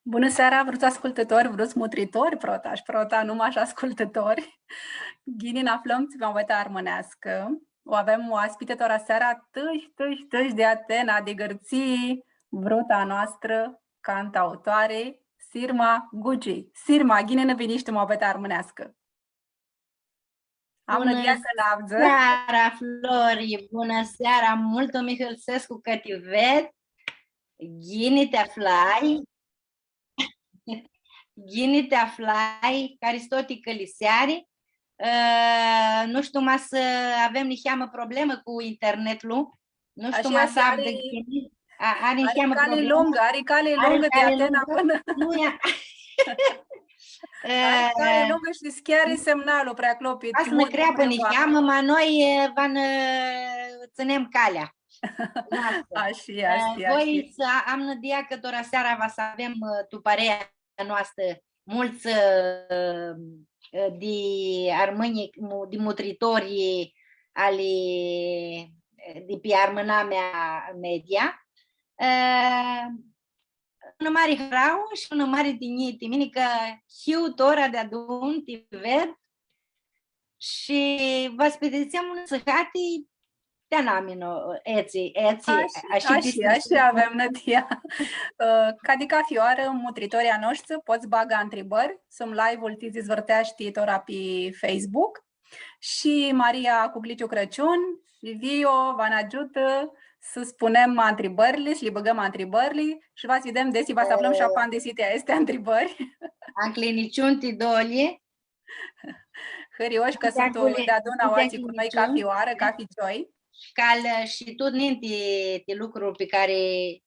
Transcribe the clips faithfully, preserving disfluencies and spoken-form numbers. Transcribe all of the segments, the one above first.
Bunã seara, vruts ascultãtori, vruts mutritori, prota shi prota, nu mash ascultãtori. Ghini nã aflãm tu Muabeti Armãneascã. U avem oaspitã tora seara, tãsh, tãsh, tãsh di Atena, di Gãrtsii, vruta a noastrã cantautoari, Sirma Guci. Sirma, ghini nã vinish tu Muabeti Armãneascã. Am nãdia cã nã avdzã. Bunã seara, Flori! Bunã seara! Multu mi hãrsescu cã ti ved. Ghini ti aflai. Ghini ti aflai, haristo ti cãliseari. Ã, nu shtiu, ma s-avem niheamã problemã cu internetlu. Nu shtiu, ma s-avdã ghini. Ari cali lungã, ari cali lungã di Atena pãnã. Nu e. Ari cali lungã shi s-cheari semnalu pri aclo, pi... Va s-nã creapã niheamã, ma noi, e, va nã tsãnem calea. Ashi easti, ashi. Voi s-am nãdia cã tora seara va s-avem, ã, tu parea noastrã multsã, ã, ã, di armãnj, mu-, di mutritori ali, ã, di pi Armãnamea Media. Ã, unã mari harauã shi unã mari tinjii ti mini cã hiu tora deadun ti ved shi va s-pitritsem unã sãhati ti anaminu, etsi, etsi, ashi, ashi, ashi avem nãdia. Ã, ca di cafi oarã, mutritorlji a noshtri pot s-bagã ntribãri, sum live-ul tsi s-dizvãrteashti tora pi Facebook. Shi Maria Cucliciu Crãciun shi Vio va nã agiutã s-spunem ntribãrli, s-li bãgãm ntribãrli shi va s-videm desi va s-aflãm shi apandisi ti aesti ntribãri. Ncljinãciuni ti doilji. Hãrioshi cã suntu deadun aoatsi cu noi cafi oarã, cafi gioi. Cal, shi tut ninti ti lucruri pi cari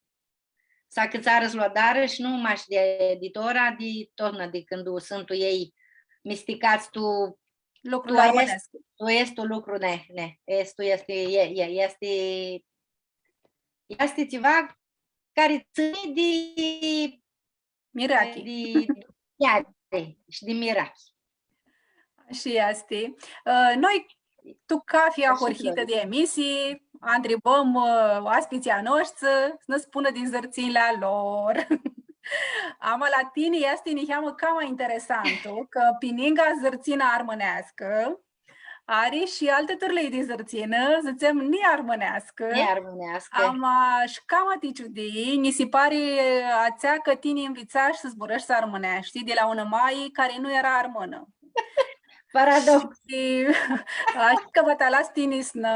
s-acãtsarã s-lu adarã shi nu mash di, di tora, di totna di cãndu suntu elj misticats tu lucrul armãnescu. Tu estu lucru, ne, ne, estu easti, e, e, easti, easti tsiva cari tsãni di mirachi. Di, di, di, shi di mirachi. Ashi easti. Ã, noi, tu cafi ahurhitã di emisii, ntribãm, ã, oaspitslji a noshtri s-nã spunã di zãrtsinjli a lor. Ama la tini easti niheamã cama interesantu, cã pi ningã zãrtsina armãneascã, ari shi altã turlii di zãrtsinã, dzãtsem, niarmãneascã. Niarmãneascã. Ama, shi cama ti ciudii, nji si pari atsea cã tini nvitsash s-zburãshti armãneashti di la unã mai cari nu eara armãnã. Paradox. Shi, ashi cã va ti alas tini s-nã,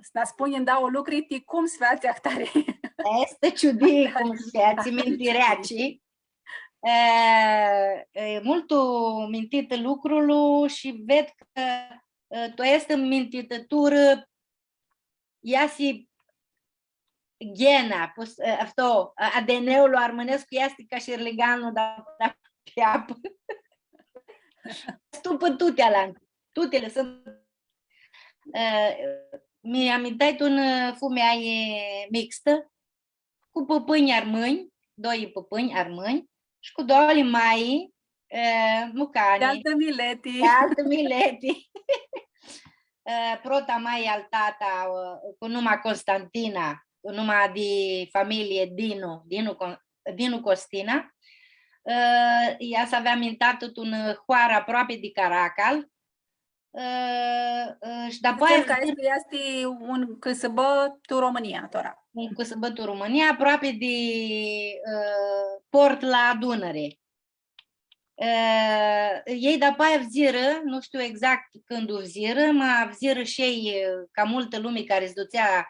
s-nã spunj ndauã lucri, ti cum s-featsi ahtari. Easti ciudii cum s-featsi, mintireaci. E, e multu mintit lucrul shi ved cã, e, tu aestã mintitãturã easti ghena, pus-, e, afto, e, A D N-ul armãnescu easti ca shirliganlu, dar, dar pi apã. Stupã tuti alanti, tutili suntu. E, mi amintai tu unã, e, fumealji mixtã, cu pãpãnj armãnj, doi pãpãnj armãnj, shi cu doauãli mai, e, mucani. Di altã mileti. Di altã mileti. E, prota mai al tata, e, cu numa Constantina, cu numa di familie Dinu, Dinu Con-, Dinu Costina. E, ea s-avea amintatã tu unã hoarã aproapi di Caracal, Ã, ã, shi dapoaia... Dzãtsem cã easti, easti un cãsãbã tu Romãnia, tora. Un cãsãbã tu Romãnia, aproapi di, ã, port la Dunãri. Ã, elj dapoaia fudzirã, nu shtiu exact cãndu fudzirã, ma fudzirã shi elj, ã, ca multã lumi cari s-dutsea,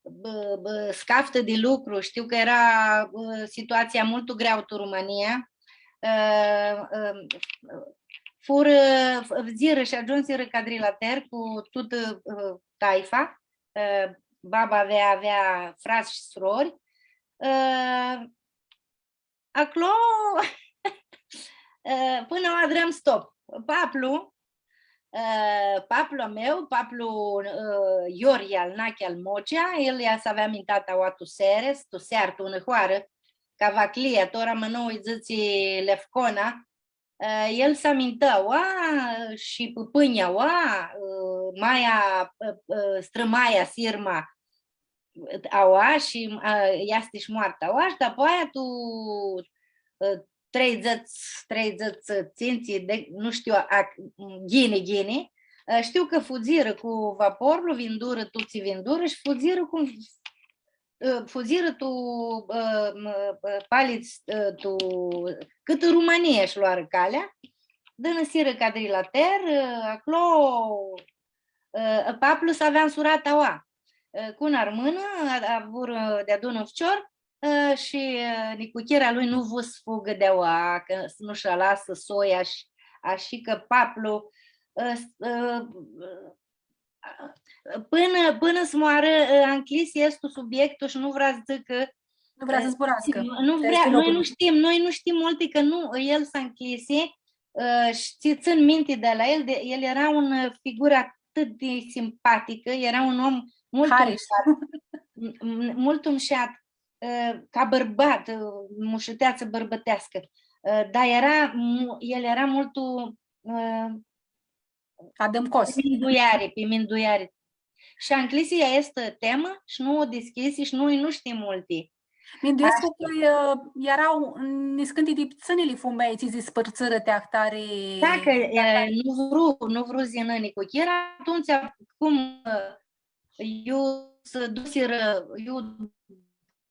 bã, bã, s-caftã di lucru. Shtiu cã eara, ã, situatsia multu greauã tu Romãnia. Ã, ã, furã, f-, fudzirã shi agiumsirã Cadrilater cu tutã, ã, taifa. Ã, baba avea, avea frats shi surori. Ã, aclo, ã, pãnã u adrãm stop. Paplu, ã, paplu a meu, paplu, ã, Iori al Nachi al Mocea, el ea s-avea amintatã aoa tu Seres, tu Sear, tu unã hoarã, Cavaclia, tora mãnou lji dzãtsi Lefcona, ã, el s-amintã aoa shi pãpãnjlji aoa, ã, maia, ã, ã, strãmaia Sirma aoa shi, ã, easti shi moartã aoa, shi dapoaia tu, ã, treidzãts, treidzãts tsintsi, di, nu shtiu, a, ghini, ghini, ã, shtiu cã fudzirã cu vaporlu, vindurã, tuts vindurã shi fudzirã cu, ã, fudzirã tu, ã, m-, ã, palits, ã, tu, cãtã Rumãnia shi loarã calea, dãnãsirã Cadrilater, ã, aclo, ã, paplu s-avea nsurat aua, ã, cu unã armãnã, a, avurã deadun un ficior, ã, shi, ã, nicuchira lui nu vru s-fugã di aua, cã s-, nu sh-alasã soia shi, ashi cã paplu, ã, s-, ã, pãnã, pãnã s-moarã, ã, ancljisi estu subiectu shi nu vrea s-dzãcã, Nu vrea ã, s-zburascã. nu vrea, noi nu shtim, noi nu shtim multi, cã nu, el s-ancljisi, ã, shi tsi tsãn minti di la el, di, el eara un, ã, figurã atãt di simpaticã, eara un om multu mushat, m-, m-, multu mushat, ã, ca bãrbat, ã, mushuteatsã bãrbãteascã. Ã, dar eara mu-, el eara multu, ã, Adãmcos. Pi minduiari, pi minduiari. Shi ancljisi aestã temã shi nu u dishcljisi shi nu, nu shtim multi. Minduescu cã, ã, eara niscãnti di ptsãnili fumelj tsi s-dispãrtsãrã ti ahtari. Da, cã, ã, nu vru, nu vru s-yinã nicuchira, atumtsea cum, ã, iu s-dusirã, iu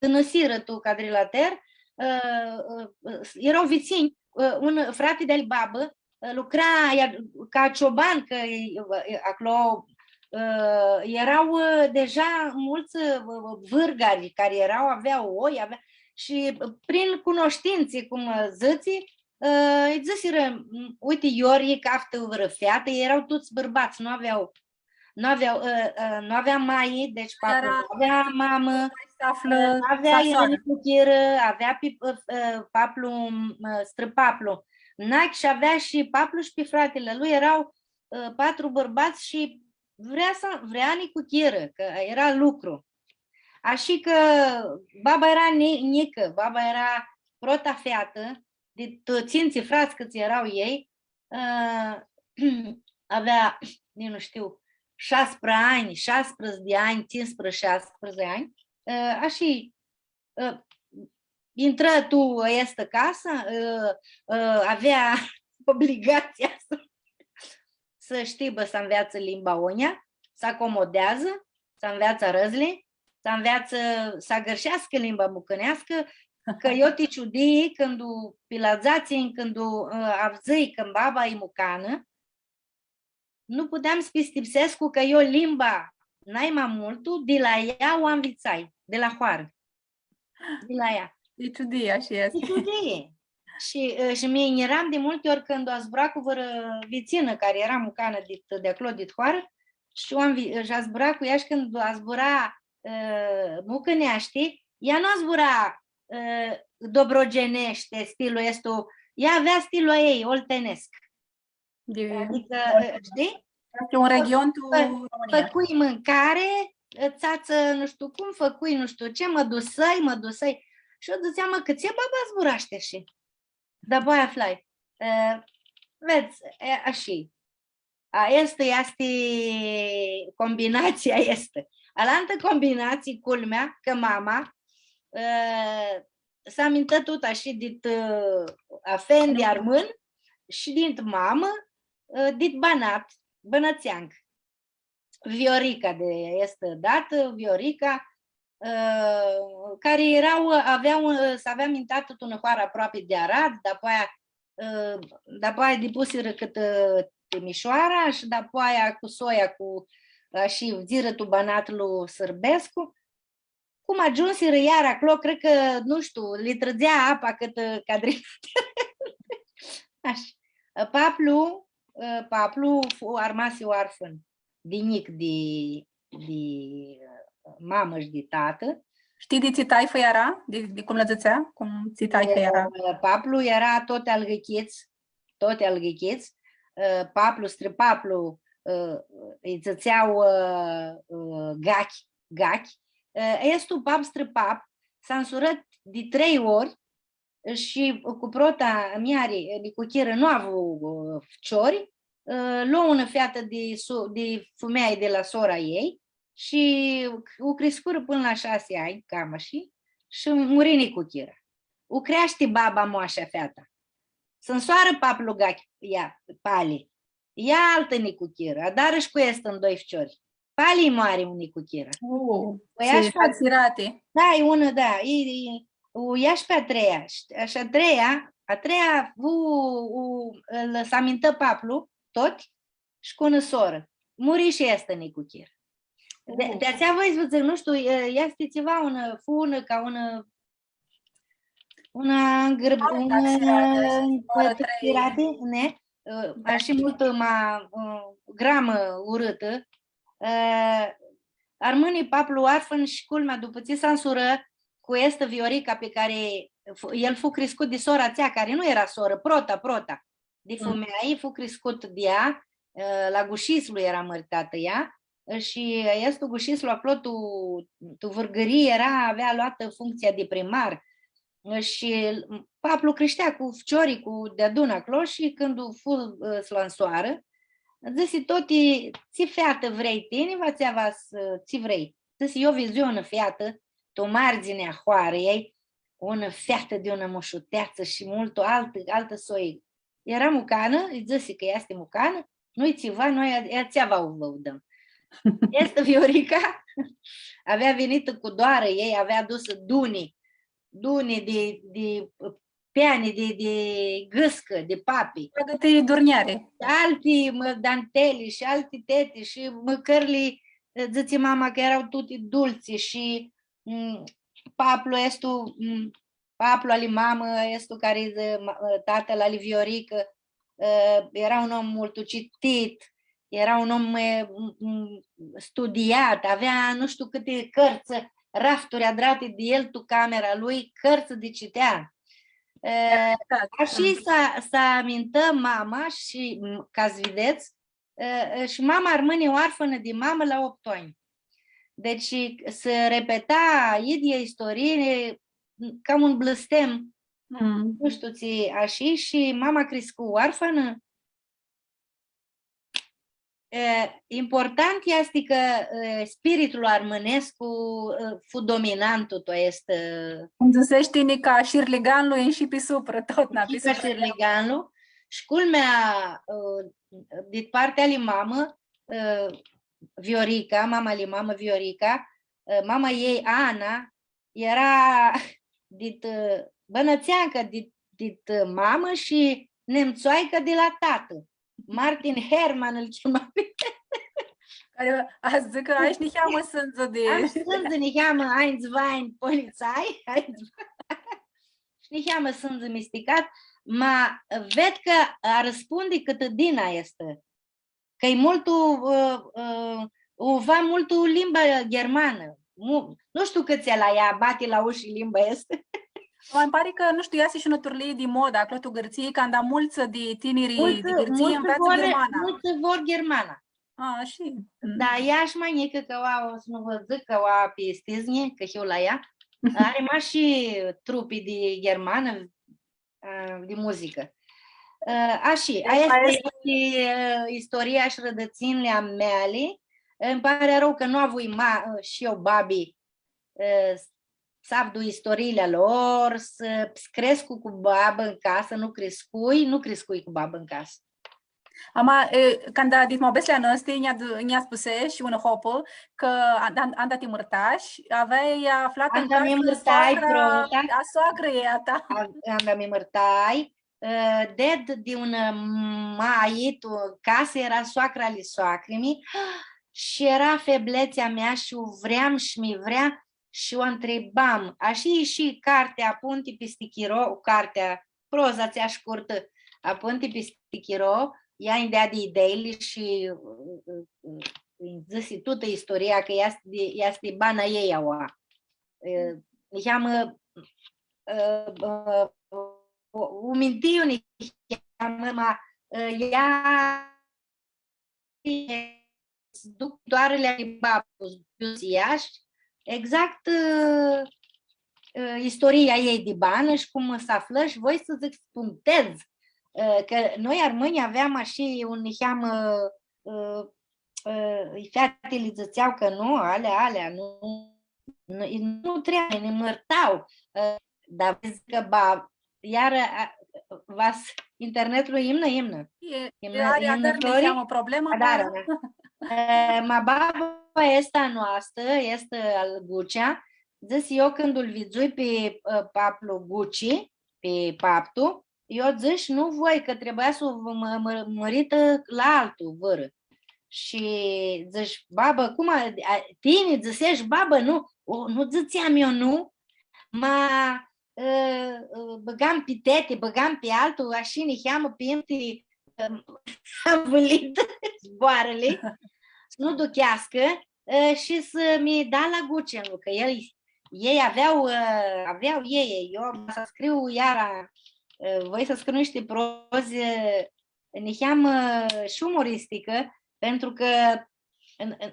dãnãsirã tu Cadrilater, ã, ã, ã, eara vitsinj, ã, un frati di-al babã, ã, lucra, ea, ca cioban, cã, ã, aclo, ã, eara, ã, deja multsã, ã, vãrgari cari eara, avea oi, avea, shi, ã, prin cunoshtintsã, cum, ã, dzãtsi, ã, lji dzãsirã, m, uite, Iorghi caftã vãrã featã, eara tuts bãrbats, nu avea Nu avea, ã, ã, nu avea mai, deci paplu nu avea mamã, nu avea nicuchirã, avea pi, ã, ã, paplu, ã, strãpaplu. Nachi shi avea shi paplu shi pi fratili a lui, eara, ã, patru bãrbats shi vrea s-, vrea nicuchirã, cã eara lucru. Ashi cã baba eara ni-, njicã, baba eara prota featã, di tu tsintsi frats cãts eara elj, ã, avea, nitsi nu shtiu, shasprã anj, shasprãdzatsi di anj, tsisprã, shasprãdzatsi anj, ã, ashi, ã, intrã tu aestã casã, ã, ã, avea obligatsia s-, s-shtibã s-anveatsã limba onja, s-acomodeadzã, s-anveatsã arãdzli, s-anveatsã s-agãrsheascã limba mucãneascã, cã eu ti ciudii cãndu, pi la dzatsi anj, cãndu, ã, avdzãi cã baba e mucanã, nu puteam s-pistipsescu cã eu limba nai ma multu di la ea u anvitsai, di la hoarã. Di la ea. Ti ciudii, ashi easti. Ti ciudii. Shi, ã, shi mi njiram di multi ori cãndu azbura cu vãrã vitsinã cari eara mucanã dit, di aclo, dit hoarã, shi u anvi-, shi azbura cu ea shi cãndu azbura, ã, mucãneashti, ea nu azbura, ã, dobrogeneashti, stilul aestu, ea avea stilul a ei, oltenesc. Di Adicã, shtii? Easti un region tu Fã-, Romãnia. Fãcui mãncari, tsatsi, nu shtiu cum, fãcui nu shtiu tsi, mã dusãi, mã dusãi. Shi eu dzãtseam, „Mã, cãtse baba zburashti ashi?” Dapoaia aflai. E, vedz, e, ashi. Aestã easti combinatsia aestã. Alantã combinatsii, culmea, cã mama, e, s-amintã tut ashi dit, ã, afendi armãn shi dit mamã, ã, dit banat, bãnãtseanc. Viorica di aestã datã, Viorica, ã, cari eara, avea un, s-avea amintatã tu unã hoarã aproapi di Arad, dapoaia, ã, dapoaia dipusirã cãtã, ã, Timishoara shi dapoaia cu soia, cu, ã, shi fudzirã tu banatlu sãrbescu. Cum agiumsirã iar aclo, cred cã, nu shtiu, li trãdzea apa cãtã, ã, Cadrilater. Ashi. Paplu, ã, paplu fu, armasi oarfãn di njic di, di, ã, mamã shi di tatã. Shtii di tsi taifã eara? Di, di cum lã dzãtsea? Cum tsi taifã eara? Ã, paplu eara tut al Ghãchits, tut al Ghãchits, ã, paplu, strãpaplu, ã, lji dzãtsea, ã, ã, Gachi, Gachi. Ã, aestu pap strãpap s-ansurã di trei ori shi cu prota muljari, nicuchirã, nu avu, ã, ficiori, ã, lo unã featã di su-, di fumealji di la sora a ljei shi u criscurã pãnã la shasi anj, cama ashi, shi muri nicuchirã. U creashti baba moasha feata. S-nsoarã paplu Gachi, ea, Pali. Ia altã nicuchirã, adarã shi cu aestã ndoi ficiori. Pali moari un nicuchirã. Uh, pãi, tsi ashi fa-, altsirati. Da, e unã, da, e, e, u, ia shi pi a treia. Shi, shi a treia, a treia, u, u, ãl, s-amintã paplu, tut, shi cu unã sorã. Muri shi aestã nicuchirã. De, uh, di atsea voi s-vã dzãc, nu shtiu, e, easti tsiva unã, fu unã ca unã, unã ngrãb-, unã altsirati, ne? Ã, ashi multu ma, ã, gramã urãtã. Ã, armãni paplu oarfãn shi culmea, dupã tsi s-nsurã cu aestã Viorica pi cari fu-, el fu criscut di sora atsea, cari nu eara sorã, prota, prota. Di fumealji, fu criscut di ea, ã, la Gushislu eara mãritatã ea, shi aestu Gushislu aclo tu, tu Vãrgãrii eara, avea loatã functsia di primar. Shi paplu crishtea cu ficiorlji, cu deadun aclo shi cãndu fu, ã, s-lu nsoarã, dzãsi: „Toti, tsi featã vrei tini, va tsi va s-, tsi vrei?” Dzãsi: „Eu vidzui unã featã, tu mardzinea a hoarãljei, unã featã di unã mushuteatsã shi multu altã, altã soi.” Eara mucanã, lji dzãsi cã easti mucanã, nu-i tsiva, noi a-, atsea va u vã dãm. Aestã Viorica avea vinitã cu doarã, ei avea adusã duni, duni di, di peani, di, di gãscã, di papi. Bagã-ti durnjari. Shi alti, mã, danteli shi alti teti shi mãcãrli, dzãtsi mama, cã eara tuti dultsi shi, mm, paplu aestu, mm, paplu ali mamã, aestu cari, ma-, tatãl ali Vioricã, ã, eara un om multu citit, eara un om, e, m-, m-, studiat, avea nu shtiu cãti cãrtsã, rafturi adrati di el tu camera lui, cãrtsã di citea. Ã, da, da, ashi s-, s-amintã mama shi, m-, ca s-videts, ã, ã, shi mama armãni oarfãnã di mamã la optu anj. Deci, s-repeta idyea istorie, ca un blãstem. Mm. Nu shtiu tsi, ashi, shi mama criscu oarfãnã. E, important easti cã, e, spiritlu armãnescu, e, fu dominantu tu aestu, e, cum dzãsesh tini, ca shirliganlu, inshi pi suprã, totna, pi suprã. Ca shirliganlu. Shi culmea, e, dit partea ali mamã, ã, Viorica, mama ali mamã Viorica, ã, mama ei, Ana, eara dit, ã, bãnãtseancã dit, dit, ã, mamã shi nemtsoaicã di la tatã. Martin Hermann ãl chema. Cari va s-dzãcã, ai shi niheamã sãndzã di... Am sãndzã niheamã, Einstein, polițai, Einstein. Shi niheamã sãndzã misticat, ma ved cã arãspundi cãtã Dina aestã. Cã-i multu, ã, ã, u va multu limba ghermanã. Mu-, nu shtiu cãtse la ea bati la ushi limba aestã. Ma nji pari cã, nu shtiu, easti shi unã turlii di modã aclo tu Gãrtsii, canda multsã di tinirlji di Gãrtsii nveatsã ghermana. Multsã vor ghermana. A, shi. Da, ea shi ma njicã, cã oa, o s-nu vã dzãc cã oa pi stiznji, cã hiu la ea. Ari mash shi trupi di ghermanã, ã, di muzicã. Ã, ashi, aestã easti, ã, istoria shi rãdãtsinjli a meali. Nji pari arãu cã nu avui ma-, ã, shi eu babi, ã, s-avdu istoriili a lor, s-, s-criscu cu babã tu casã, nu criscui, nu criscui cu babã tu casã. Ama, e, canda dit muabetsli a noasti, nj-ad-, nj-spusesh unã hopã cã an-, an-, anda ti mãrtash, aveai aflatã tu casã soacra, prota. A soacrãljei a ta. A, anda mi mãrtai, e, ded di unã mai tu casã, eara soacra ali soacri-mi, shi eara febletsea mea shi u vream shi mi vrea, shi u ntribam. Ashi ishi cartea Apunti pisti chiro, cartea, proza atsea shcurtã, Apunti pisti chiro, ea nj-deadi ideili shi, ã, ã, ã, nj-dzãsi tutã istoria, cã easti, easti bana ei aua. Ã, niheamã, ã, ã, u, u mintiu niheamã, ma, ã, ea s-duc doarãli ali babu, s-duc Iashi, exact, ã, ã, istoria ei di banã shi cum s-aflã shi voi s-dzãc, s-punctedz, ã, cã noi armãnjlji aveam ashi un niheamã, ã, ã, featili dzãtsea cã nu, alea, alea, nu, nu, nu trebuie, nã mãrtau, ã, dar voi s-dzãc cã ba, iarã, a, va s-, internetul imnã, imnã. E, imnã, are imnã, Flori? Am o problemă, adarã, da. E, ma baba aestã a noastrã, aestã al Gucea, dzãsi, eu cãndu-l vidzui pi, ã, paplu Guci, pi paptu, eu dzãsh, nu voi, cã trebuia s-u mã-, mã-, mãritã la altu vãrã. Shi dzãsh, babã, cum a, a, tini dzãsesh, babã, nu, o, nu dzãtseam eu, nu, ma, ã, ã, bãgam pi teti, bãgam pi altu, ashi niheamã pi imti, ã, avãlitã zboarãli, s-nu ducheascã, ã, shi s-mi da la Gucea, cã el, ei aveau, ã, aveau ei, eu va s-scriu iara, ã, voi s-scriu nishti prozi, ã, niheamã shi umoristicã, pentru cã în, în,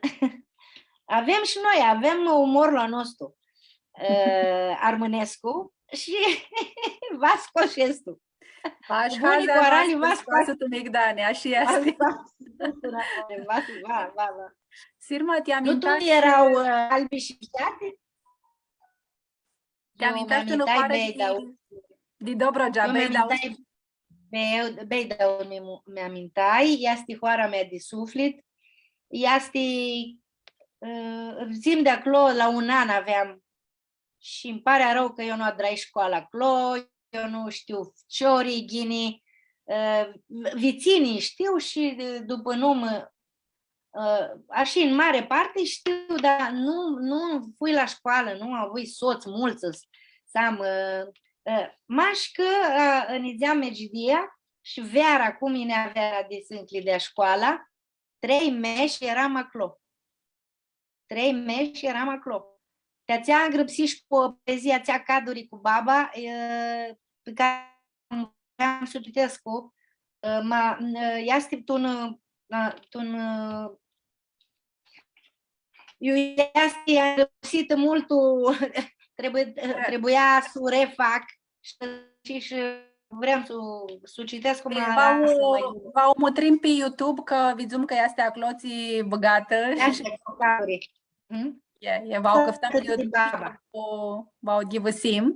avem shi noi, avem umorlu a nostru, ã, armãnescu shi va scosh aestu. Buni, hazi, cu arali, va scoasã tu migdani, ashi easti. Va, va, va, va. Sirma, ti amintash... Nu tuts eara, ã, albi shi msheati? Ti amintash tu... Eu mi amintai Beidau. Di Dobrogea, Beidau. Beidau mi, mi amintai, easti hoara mea di suflit, easti, ã, dzãtsem di aclo, la un an aveam shi nji pari arãu cã eu nu adrai shcoala aclo, eu nu shtiu ficiorlji ghini, ã, vitsinjlji shtiu shi, ã, dupã numã, ã, ashi, în mare parte shtiu, dar nu, nu fui la shcoalã, nu avui sots multsã s-, s-am, ã, ã, mash cã, ã, nidzeam Megidia shi veara, cum yinea veara di s-ncljidea shcoala, trei mesh eram aclo. Trei mesh eram aclo. Ti atsea angrãpsii shi poezia atsea, Caduri cu baba, e, pi cari am s-u citescu, e, ma, e, easti tu un, e, tu un, e, iu easti angrãpsitã multu, trebuie, e, trebuia s-u refac shi, shi, shi vream s-u, s-u citescu, cum... E, ma va u, va u mutrim pi YouTube, cã vidzum cã easti aclo tsi bãgatã. Ia shi aclo, Caduri. Mhm. E, e, va u cãftãm pi YouTube, va u, va u ghivãsim.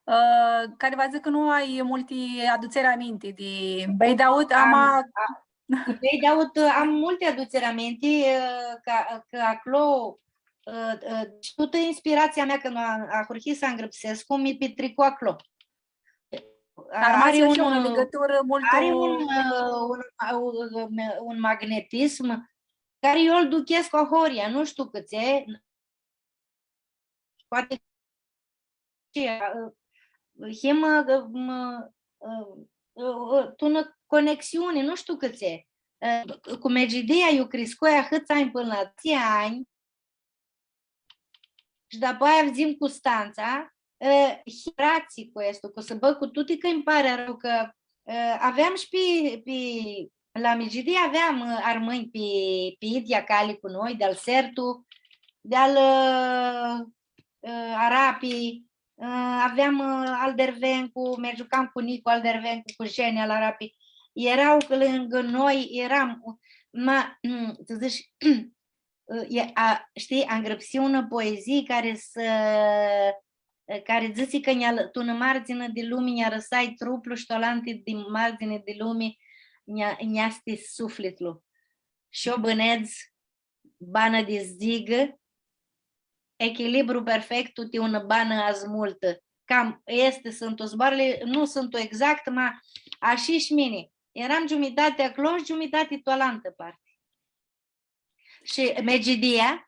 Ã, cari va dzãcã cã nu ai multi adutseri aminti di Beidaud, ama... Am, a, di Beidaud, am multi adutseri aminti, ã, cã, cã aclo, ã, ã, shi tutã inspiratsia mea cãndu a, ahurhii s-angrãpsescu, mi pitricu aclo. Armasi shi unã ligãturã multu... Ari un, ã, un, ã, un, un magnetism cari eu lu duchescu ahoryea, nu shtiu cãtse, poati shi, ã, him, ã, ã, ã, ã, tu unã conexiuni, nu shtiu cãtse. Ã, cu Megidia iu criscui ahãts anj pãnã la atselj anj, shi dapoaia vidzui Custantsa, ã, him frats cu aestu, cu s-bag cu tuti cã nji pari arãu cã, ã, aveam shi pi, pi, la Megidia aveam, ã, armãnj pi, pi idyea cali cu noi, di-al Sertu, di-al, ã, ã, Arapi, ã, aveam, ã, al Dervencu, mi giucam cu Nicu al Dervencu, cu Jeni al Arapi. Eara lãngã noi, eram, ma, tsi dzãts, e, a, shtii, angrãpsii unã poezii cari s-, cari dzãtsi cã nj-al-, tu unã mardzinã di lumi nj-arãsai truplu shi tu alantã di mardzinã di lumi nj-a-, nj-easti suflitlu. Shi u bãnedz banã di zdzigã, echilibru perfectu ti unã banã azmultã. Cam aesti suntu zboarãli, nu suntu exact, ma ashi shi mini. Eram giumitati aclo shi giumitati tu alantã parti. Shi Megidia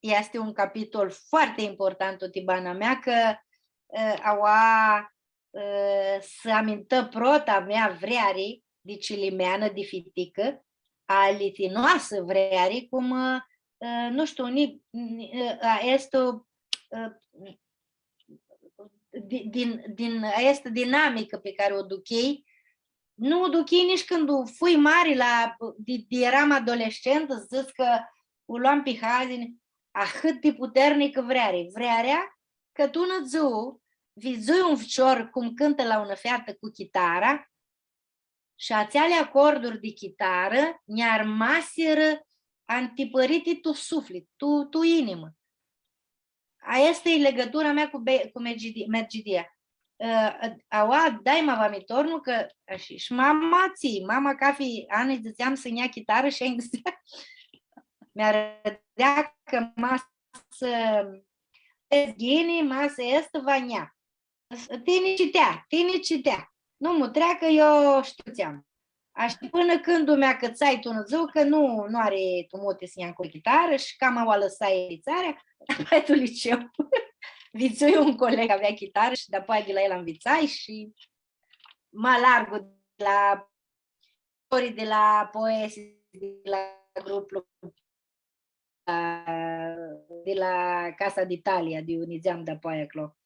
easti un capitol foarte important tu ti bana mea, cã, ã, aua, ã, s-amintã prota mea vreari di cilimeanã, di fiticã, alithinoasã vreari, cum, ã, ã, nu shtiu, ni, ni, ã, aestã, ã, di-, din, din aestã dinamicã pi cari u duchii, nu u duchii nitsi cãndu fui mari, la, di, di eram adolescentã, dzãc cã u loam pi hazi, ahãt di puternicã vreari. Vrearea cã tu unã dzuã vidzui un ficior cum cãntã la unã featã cu chitara, shi atseali acorduri di chitarã nj-armasirã antipãriti tu suflit, tu, tu inimã. Aestã e ligãtura mea cu be-, cu Megidi-, Megidia. ã, aua, daima va mi tornu cã, ashi, shi mama, tsi, mama cafi an dzãtseam s-nj-lja chitarã shi ea mi arãdea cã ma s-, s-, ghini, ma s-, easti, va nj-lja. Tini citea, tini citea. Nu mutrea cã eu shtiu tsi am. Ashi pãnã cãndu mi acãtsai tu unã dzuã, cã nu, nu ari tu muti s-nj-lja cu chitarã shi cama u alãsai nvitsarea, dapoaia tu liceu. Vidzui un coleg avea chitarã shi dapoaia di la el anvitsai shi ma largu di la, di la poezi, di la gruplu, di la Casa d'Italia, di unde nidzeam dapoaia aclo.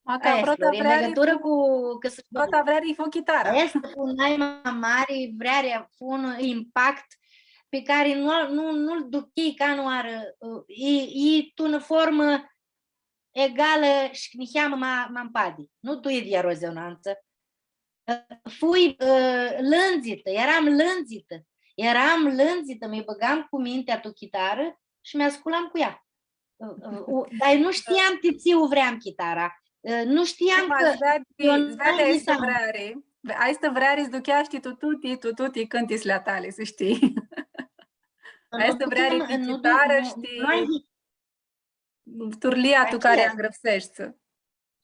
Ma ca aestã, prota vreari fu, cu, cã s-, prota vreari fu chitara. Aestã fu naima mari vreari, fu un impact pi cari nu, nu, nu-l duchii canãoarã, e, e tu unã formã egalã shi niheamã ma, ma mpadi. Nu tu idyea rezonantsã. Fui, ã, lãndzitã, eram lãndzitã. Eram lãndzitã, mi bãgam cu mintea tu chitarã shi mi asculam cu ea. Ã, ã, u-, dar nu shtiam ti tsi u vream chitara. Ã, nu shtiam cã s-veadi, eu s-veadi aestã vreari. Aestã vreari s-ducheashti tu tuti, tu tuti cãntitsli a tali, s-shtii. Aestã vreari ti chitarã, shtii? Turlia tu cari angrãpseshti.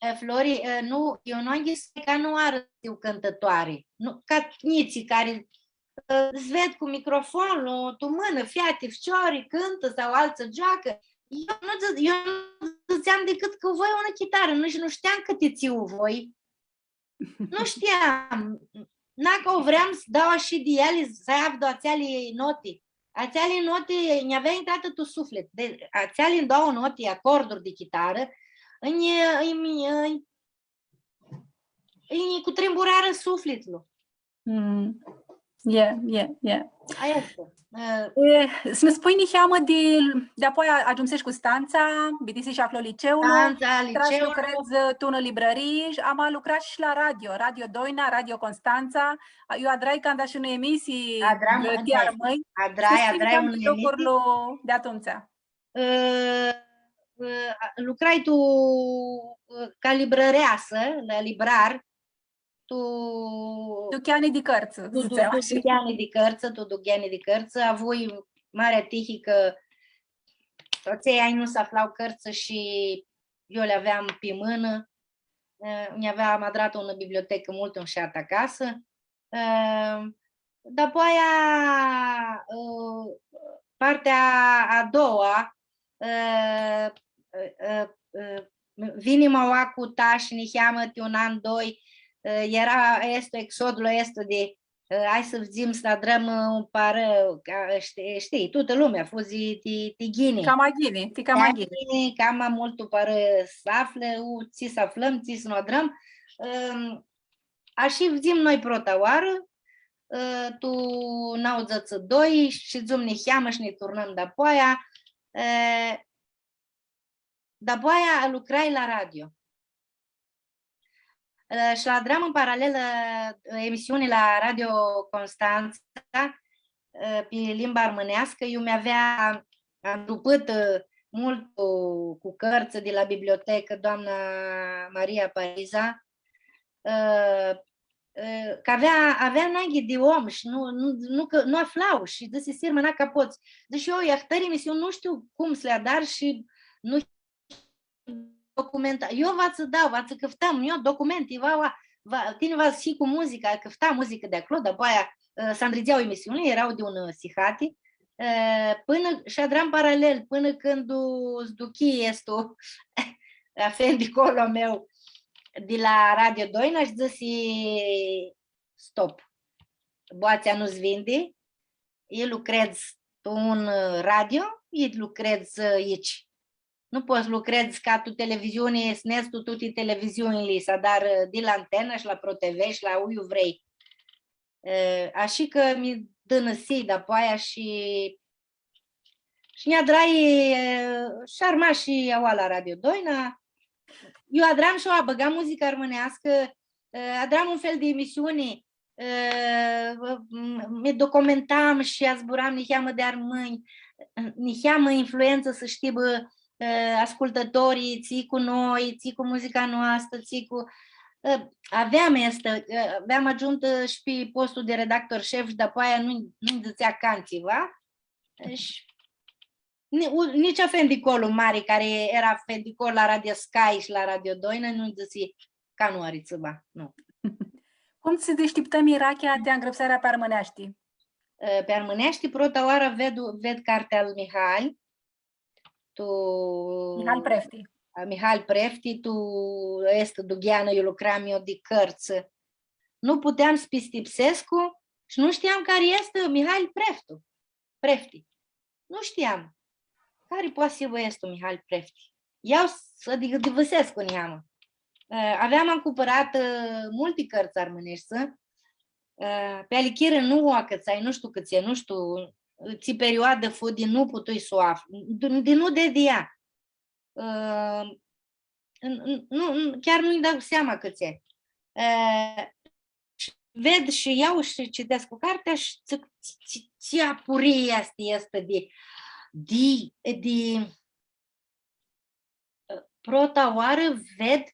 E, Flori, e, nu, eu nu am ghis ca nu arãt eu cãntãtoari. Nu, ca njitslji cari, e, s-ved cu microfonlu tu mãnã, feati, ficiori, cãntã sau altsã gioacã. Eu nu dzã-, eu nu dzãtseam dicãt cã voi unã chitarã, nici nu shtiam cãti tsi u voi. Nu shtiam. Nacã u vream s-dau ashi di eali, s-avdu atseali noti. Atseali noti nj-avea intratã tu suflit. Di atseali doauã noti, acorduri di chitarã, nji, nji, nji, nji cutrimburarã suflitlu. Mm. E, e, e. Aestã easti. E, s-nã spunj niheamã di, di apoia agiumsesh Custantsa, bitisish aclo liceulu, Custantsa, liceulu. Lucredz tu unã librãrii, ama lucrash shi la radio, Radio Doina, Radio Constanța. Iu adrai canda shi unã emisii, adrai, ti armãnj. Adrai, adrai unã emisii. Lucrul di atumtsea. Ã, ã, lucrai tu, ã, ca librãreasã, la librar, tu, tu ducheani di cãrtsã, tu, s-dzãtsem ashi. Tu ducheani di cãrtsã, tu ducheani di cãrtsã. Avui marea tihi cã atselj anj nu s-aflau cãrtsã shi eu li aveam pi mãnã. Eh, nj-aveam adratã unã bibliotecã multu mushatã acasã. Eh, dapoaia, eh, partea a doua, eh, eh, eh, eh, vini ma oa cu tash, niheamã ti un an, doi, eh, eara aestu exodlu aestu di, eh, hai s-fudzim s-adrãm, eh, un parã, ca, shtii, shtii, tutã lumea fudzi ti, ti ghini. Cama ghini, ti cama ghini. Cama multu parã s-aflã, u, tsi s-aflãm, tsi s-nu adrãm. Ehm, ashi fudzim noi prota oarã, eh, tu nauãdzãts doi, shidzum niheamã shi nã turnãm dapoaia. Eh, Dapoaia lucrai la radio. Eh, shi adram în paralel, eh, emisiuni la Radio Constanța, eh, pi limba armãneascã. Eu mi-avea angrupãtã, eh, multu cu cãrtsã di la bibliotecã, doamna Maria Pariza, eh, eh, cã avea, avea nanghi di om shi nu, nu, nu, cã nu aflau shi dzãsi, Sirma, na, cã pots. Dzãsh, eu, ahtãri emisiuni nu shtiu cum s-li adar shi nu documenta-, eu va tsã dau, va tsã cãftãm, eu, documenti, va, va, va, tini va s-hii cu muzica, cãfta muzicã di aclo, dapoaia, eh, s-andridzea emisiunili, eara di un, eh, sihati, eh, pãnã, shi adram paralel, pãnã cãndu s-duchi aestu afendi colo a meu di la Radio Doina shi dzãsi, stop. Boatsea nu s-vindi, i lucredz tu un, eh, radio, i lucredz, eh, aici. Nu pots s-lucredz ca tu televiziuni, s-nedz tu tuti televiziunili, s-adarã, eh, di la Antena shi la Pro T V shi la iu vrei. Eh, ashi cã mi dãnãsii dapoaia shi Shi nj-adrai, eh, shi armash shi aua la Radio Doina. Eu adram shi eu, bãgam muzicã armãneascã, eh, adram un fel di emisiuni, eh, m-, mi documentam shi azburam niheamã di armãnj, niheamã influentsã s-shtii, bã, ã, ascultãtorii, tsi cu noi, tsi cu muzica noastrã, tsi cu, ã, aveam aestã, ã, aveam agiumtã shi pi postul di redactor shef shi dapoaia nu, nu-nj dzãtsea can tsiva. Shi ni-, u-, nitsi afendicolu mari, cari eara afendicol la Radio Sky shi la Radio Doina, nu-nj dzãsi can nu ari tsiva, nu. Cum tsi dishtiptã mirachea ti angrãpsearea pi armãneashti? Ã, pi armãneashti, prota oarã ved, ved cartea al Mihal, tu Mihal Prefti. A, Mihal Prefti, tu, easti Dugheanã, iu lucram eu di cãrtsã. Nu puteam s-pistipsescu shi nu shtiam cari easti Mihal Preftu, Prefti. Nu shtiam. Cari poati s-hibã aestu Mihal Prefti? Ia s-, adicã, divãsescu niheamã. Ã, aveam ancumpãratã, ã, multi cãrtsã armãneshti, ã, pi alichirã nu u acãtsai, nu shtiu cãtse, nu shtiu, tsi perioadã fu di nu putui s-u aflu, di, di nu dedi ea. Ã, n-, n-, nu, n-, chiar nu-nj dau seama cãtse. Ã, ved shi iau shi citescu cartea shi dzãc, tsi, tsi, tsi apurii easti aestã di, di, di, ã, prota oarã ved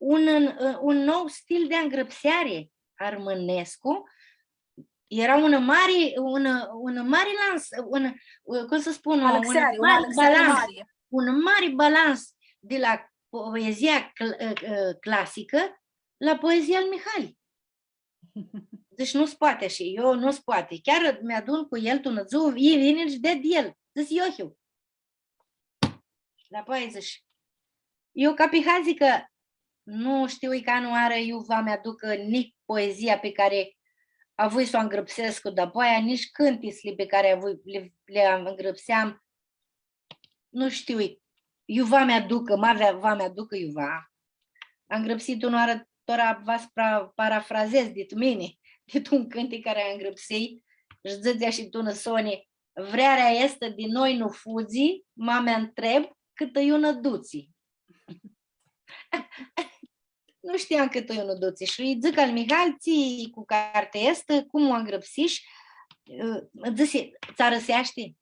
un, un, un nou stil di angrãpseari armãnescu. Eara un mari, un, un mari lans, un, cum s-spun, un mari balans, un mari balans di la poezia cl-, ã, ã, clasicã la poezia al Mihali. Deci nu s-poati ashi, eu nu s-poati. Chiar mi-adun cu el tu unã dzuã, e, vini shi di el. Dzãsi, eu hiu. Dapoaia dzãsh, eu ca pi hazi cã nu shtiu, i ca nu oarã iu va mi-aducã nitsi poezia pi cari avui s-u angrãpsescu dapoaia, nitsi cãntitsli pi cari avui, li, li angrãpseam, nu shtiu, iu va mi-aducã, ma va, va mi-aducã iuva. Angrãpsii tu unã oarã, tora va s-pra-, parafrazez dit mini, dit un cãntic cari angrãpsii, shi dzãtsea shi tu unã soni, vrearea aestã di noi nu fudzi, ma mi ntreb cãtã iu nã dutsi. Nu shtiam cãtã iu nã dutsi. Shi lji dzãc al Mihal, tsi cu cartea aestã, cum u angrãpsish? Ã, dzãsi, tsã arãseashti?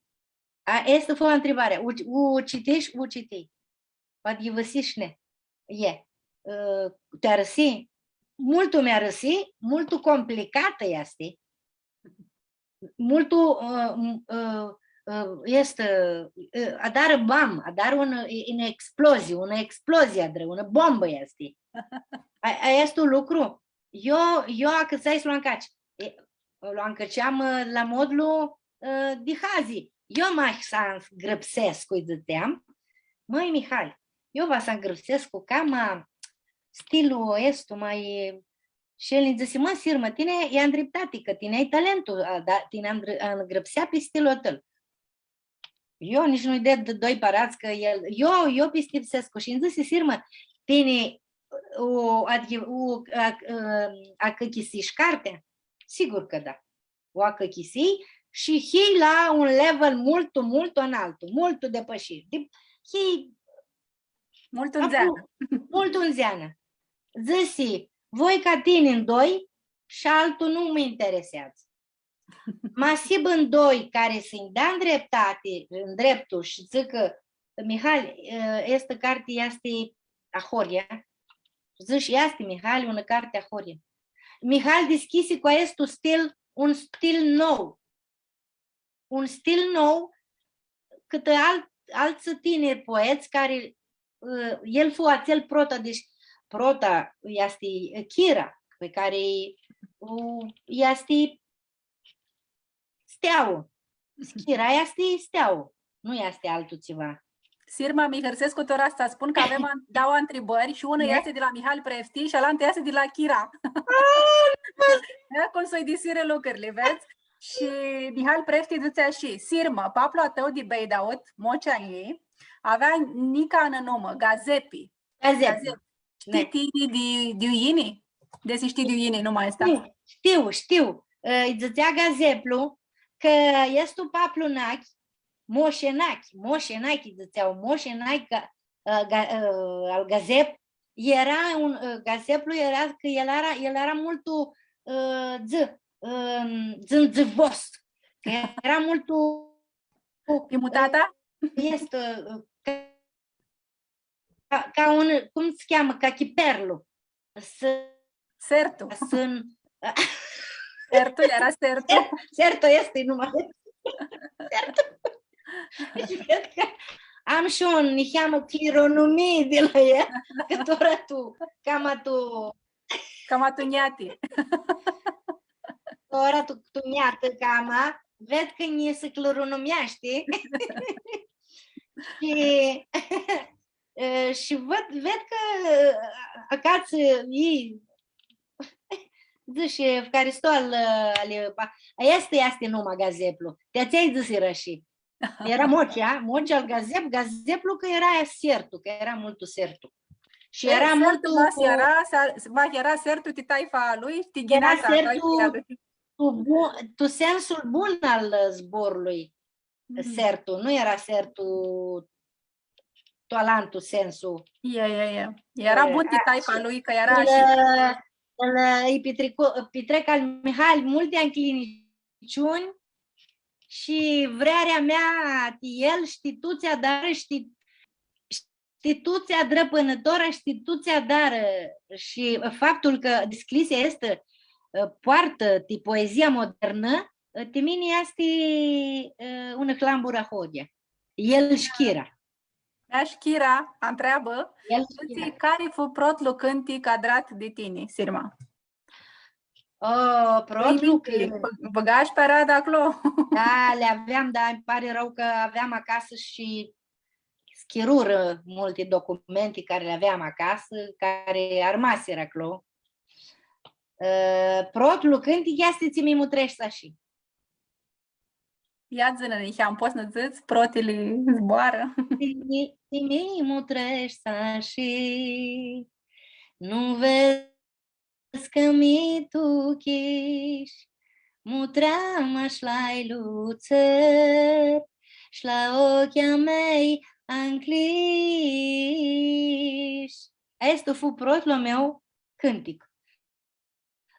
A, aestã fu ntribarea. U, u citish, u citi. Poati yivãsish, ne. E. Ã, ti arãsi? Multu mi arãsi, multu complicatã easti. Multu, ã, m-, ã, ã, easti, ã, adarã bam, adarã un, e, unã explozii, unã explozii adrã, unã bombã easti. A, a, easti un lucru. Eu, eu acãtsai s-lu ancaci. E, lu ancãceam, ã, la modlu, ã, di hazi. Eu ma s-angrãpsescu, lji dzãtseam, mãi, Mihali, eu va s-angrãpsescu cama stilu aestu, ma Shi el nji dzãsi, mã, Sirmã, tini ai ndriptati, cã tini ai talentu, a, da, tini angrã-, angrãpsea pi stilul a tãu. Eu nitsi nu-lj ded doi parats, cã el, eu, eu pistipsescu. Shi nji dzãsi, Sirmã, tini u, adyi-, u, a, a, acãchisish cartea? Sigur cã da. U acãchisii shi hii la un level multu, multu analtu, multu depãshit. Di, hii Multu ndzeanã. Multu ndzeanã. Dzãsi, voi ca tini ndoi shi altu nu mi intereseadzã. Ma s-hibã ndoi cari s-nji da ndreptati, ndreptul shi dzãcã, Mihali, ã, aestã carti easti ahoryea. Dzãsh, easti, Mihali, unã carti ahoryea. Mihali dishcljisi cu aestu stil, un stil nou. Un stil nou, cãtã al-, altsã tiniri poets cari, ã, el fu atsel prota, deci prota easti Chira, pi cari, u, easti steauã. Chira easti steauã, nu easti altu tsiva. Sirma, mi hãrsescu tora s-tsã spun cã avem an-, dauã ntribãri shi unã easti di la Mihal Prefti shi alantã easti di la Chira. Ia cum s-uidisirã lucrili, vedz? Shi Mihal Prefti dzãtsi ashi, Sirma, paplu a tãu di Beidaud, Mocea ei, avea nica nã numã, Gazepi. Gazepi. Gazepi. Shtii tini di, di iu yini? Desi shtii di iu yini numa aestã. Shtiu, shtiu, shtiu. Ã, lji dzãtsea Gazeplu, cã easti paplu Nachi, Moshe Nachi, Moshe Nachi, dzãtsea, Moshe Nachi, ga-, ã, ga-, ã, al Gazep, eara un, ã, Gazeplu eara, cã el eara, el eara multu, ã, dzã-, ã, dzãndzãvos, cã eara multu, ã, easti, ã, ca ca un, cum s-cheamã, ca chiperlu. S-, Sertu. Sãn-, Sertu, eara Sertu. Sertu easti, nu mai Sertu. Deci, cred cã am shi un, niheamã clironomii di la el, cã tora tu, cama tu, Cama tu njati. Tora tu, tu njatã, cama, ved cã nji si clironomeashti. Shi, e, shi ved, ved cã, e, acats, e, dzãsh, efharisto al, ali, pa, aestã easti numa, gazeplu. Ti atsea dzãsirã shi. Eara Mocea, Mocea al gazep, gazeplu cã eara sertu, cã eara multu sertu. Shi E, eara Sertu, multu ma s-eara, s-, ma eara Sertu ti taifa a lui, ti Eara ghineasa a Sertu taifa a lui. tu bu-, tu sensul bun al zborlui, Mhm. Sertu, nu eara Sertu tu alantu sensu. E, e, e. Eara E, bun ti a, taifa shi lui, cã eara el, shi el, îi petrecu-, petrec al Mihai multi anj cliniciuni shi vrearea mea ti el, shtii, tu tsi adarã, shtii, shtii, tu tsi adrã pãnã tora, shtii, tu tsi adarã. Shi faptul cã disclisia easti, ã, poartã ti poezia modernã, ã, ti mini easti, ã, unã hlamburã ahoryea. El shi Chira. Mea shi Chira ntreabã, El shi dzãtsi, Chira. Cari fu protlu cãntic adrat di tini, Sirma? O, protlu Lui minti, cãntic. bã-, bãgash pi aradã aclo? Da, li aveam, dar îmi pare rău că aveam acasă și schirură multe documente care le aveam acasă, care armaseră acolo. Ã, protlu cãntic easti Tsi mi mutreshti ashi. Ia dzã-nã, niheam, pots s-nã dzãts, protili zboarã. Tsi mi, tsi mi mutreshti ashi, nu vedz cã mi tuchish, mutream ash la lutsãri, sh-la oclji a mei ancljish. Aestu fu protlu a meu cãntic.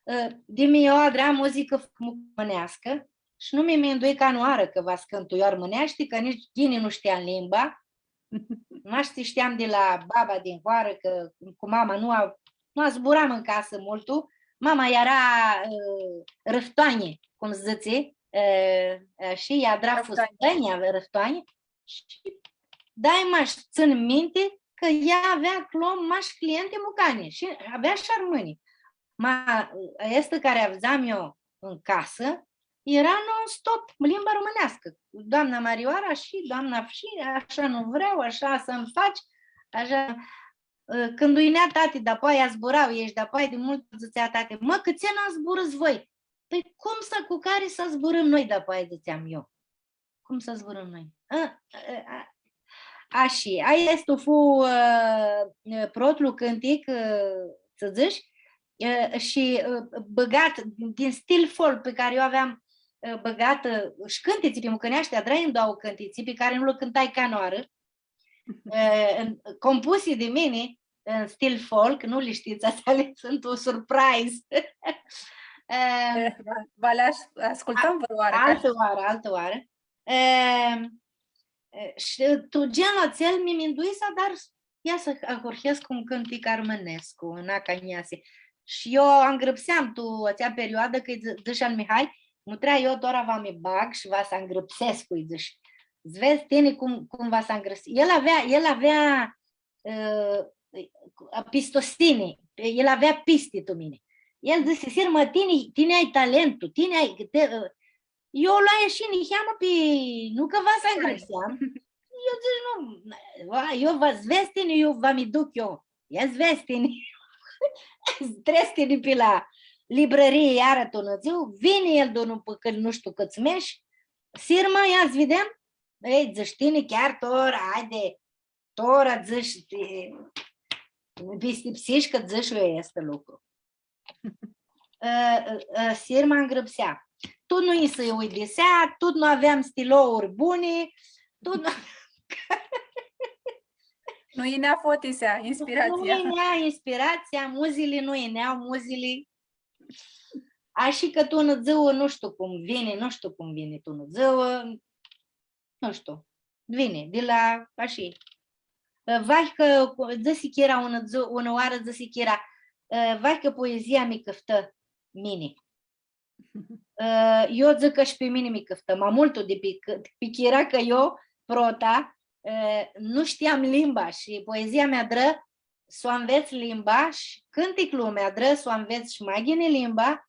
Ã, di mini eu adram muzicã mucãneascã shi nu mi mindui canãoarã cã va s-cãntu eu armãneashti, cã nitsi ghini nu shteam limba. Mash tsi shteam di la baba din hoarã, cã cu mama nu a-, nu zburam tu casã multu. Mama eara, ã, rãftoanji, cum dzãtsi, ã, ã, shi ea adra fustãnj, avea rãftoanji. Shi daima tsãn minti cã ea avea aclo mash clienti mucani shi avea shi armãni. Ma, aestã cari avdzam eu tu casã, eara non-stop limba romãneascã. Doamna Marioara shi doamna Fshi, așa nu vreau, așa să-mi faci, așa. Cãndu yinea tati, dapoaia zbura, easti dapoaia di multu, dzãtsea tati, „Mã, cãtse nu zburãts voi?” „Pãi cum s-, cu cari s-zburãm noi dapoaia?” dzãtseam eu. „Cum s-zburãm noi?” A, a, a, ashi, aestu fu, ã, ã, protlu cãntic, ã, s-dzãts, ã, shi, ã, bãgat din stil folk pi cari eu aveam, ã, bãgat, ã, shi cãntitsi pi mucãneashti, adrai doauã cãntitsi pi cari nu li cãntai canãoarã, ã, în, compusi di mini în stil folk, nu li shtits, atsea suntu un surprise. Ã, E, va, va li as-, ascultãm vãrãoarã, ca altã oarã, altã oarã. Ã, ã, shi tu genlu atsel mi mindui s-adar, ia s-ahurhescu un cãntic armãnescu, tu Aca nj-easi. Shi eu angrãpseam tu atsea perioadã, cã-lj dzã-, dzãsh al Mihai, „Mutrea, eu tora va mi bag shi va s-angrãpsescu”, lji dzãsh. „S-vedz tini cum, cum va s-angrãps-” El avea, el avea, ã, pistosini, el avea pisti tu mini. El dzãsi, „Sirma, tini, tini ai talentul, tini ai, te, ã,” eu loai shi niheamã pi, nu cã va s-angrãpseam. Eu dzãsh, „Nu, va, eu va s-vedz tini, eu va mi duc eu.” Ia s-vedz tini. Trets tini pi la librãrii iarã tu unã dzuã, vini el di unã pãcãli nu shtiu cãts mesh, „Sirma, ia s-videm.” „Ei,” dzãsh, „tini chiar tora, haide, tora dzãsh, ti, pistipsish cã dzãsh eu aestu lucru.” Ã, ã, ã, Sirma angrãpsea. Tut nu nji s-uidisea, tut nu aveam stilouri buni, tut nu... Nu yinea fotisea, Nu inspiratsia. yinea inspiratsia, muzili nu yinea, muzili. Ashi cã tu unã dzuã, nu shtiu cum vini, nu shtiu cum vini tu unã dzuã, nu shtiu, vini, di la, ashi, Ã, vahi cã, cu-, dzãsi Chira unã dzu-, unã oarã dzãsi Chira, ã, vahi cã poezia mi cãftã mini. Ã, eu dzãc cã shi pi mini mi cãftã, ma multu di pi, pi Chira, cã eu, prota, ã, nu shtiam limba shi poezia mi adrã s-u anvets limba shi cãnticlu mi adrã s-u anvets shi ma ghini limba.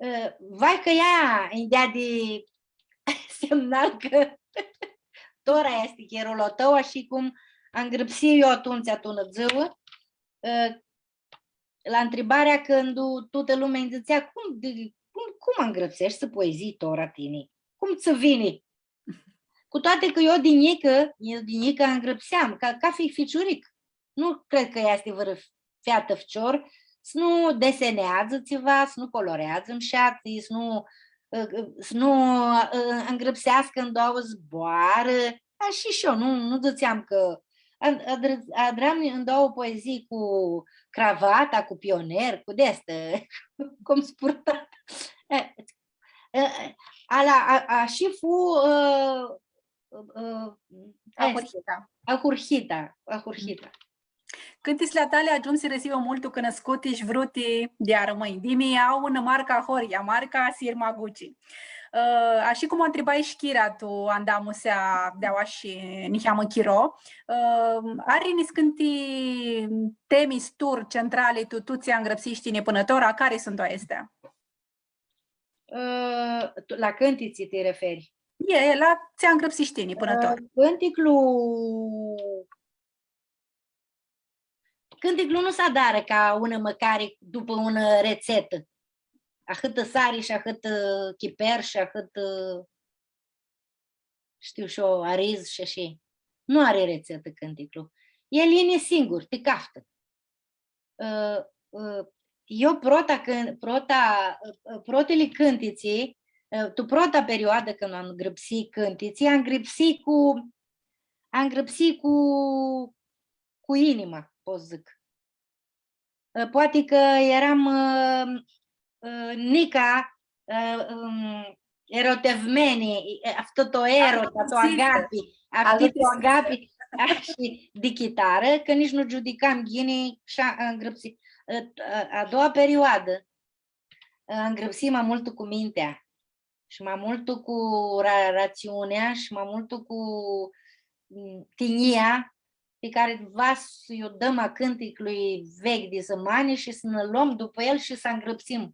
Ã, vai cã ea nj-deadi semnal cã tora easti chirolu a tãu, ashi cum angrãpsii eu atumtsea tu unã dzuã, ã, la ntribarea cãndu tutã lumea nji dzãtsea, „Cum, di, cum, cum angrãpseshti poezii tora tini? Cum tsã vini?” Cu toate cã eu di njicã, eu di njicã angrãpseam, ca, ca fi-, ficiuric. Nu cred cã easti vãrã featã, ficior, s-nu deseneadzã tsiva, s-nu coloreadzã mshatli, s-nu, ã, ã, s-nu, ã, angrãpseascã ndauã zboarã. Ashi shi eu, nu, nu dzãtseam cã an-, adr-, adram ndauã poezii cu cravata, cu pioner, cu di-aestã, cum s-purta. E, e, e, ala, a, ashi fu, ã, ã, ã, ahurhita. Ahurhita, ahurhita. Cãntitsli a tali agiumsirã s-hibã multu cunuscuti shi vruti di armãnj. Dimi au unã marcã ahoryea, marca Sirma Guci. Ã, ashi cum u ntribai shi Chira tu andamusea di aoa shi niheamã chiro, ã, ari niscãnti temi, sturi centrali tu, tu tsi angrãpsishi tini pãnã tora, cari suntu aesti? Ã, tu, la cãntitsi ti referi? E, e, la tsi angrãpsishi tini pãnã tora. Ã, cãnticlu, cãnticlu nu s-adarã ca unã mãcari dupã unã retsetã. Ahãtã sari shi ahãtã chiper shi ahãtã, shtiu shi eu, ariz shi ashi. Nu ari retsetã cãnticlu. El yini singur, ti caftã. Ã, ã, eu prota cãn-, prota, ã, ã, protili cãntitsi, ã, tu prota perioadã cãndu angrãpsii cãntitsi, angrãpsii cu, angrãpsii cu, cu inima, pot s-dzãc. Ã, poati cã eram, ã, ã, nica, ã, ãm, erotevmeni, e, aftu tu erota, tu agapi, aftu tu agapi, ashi, di chitarã, cã nitsi nu giudicam ghini shi a-, angrãpsi-, ã, ã, a doua perioadã, ã, angrãpsii ma multu cu mintea shi ma multu cu ra-, ratsiunea shi ma multu cu, m, tinjia, pi cari va s-lj-u dãm a cãnticlui veclji di zãmani shi s-nã lom dupã el shi s-angrãpsim.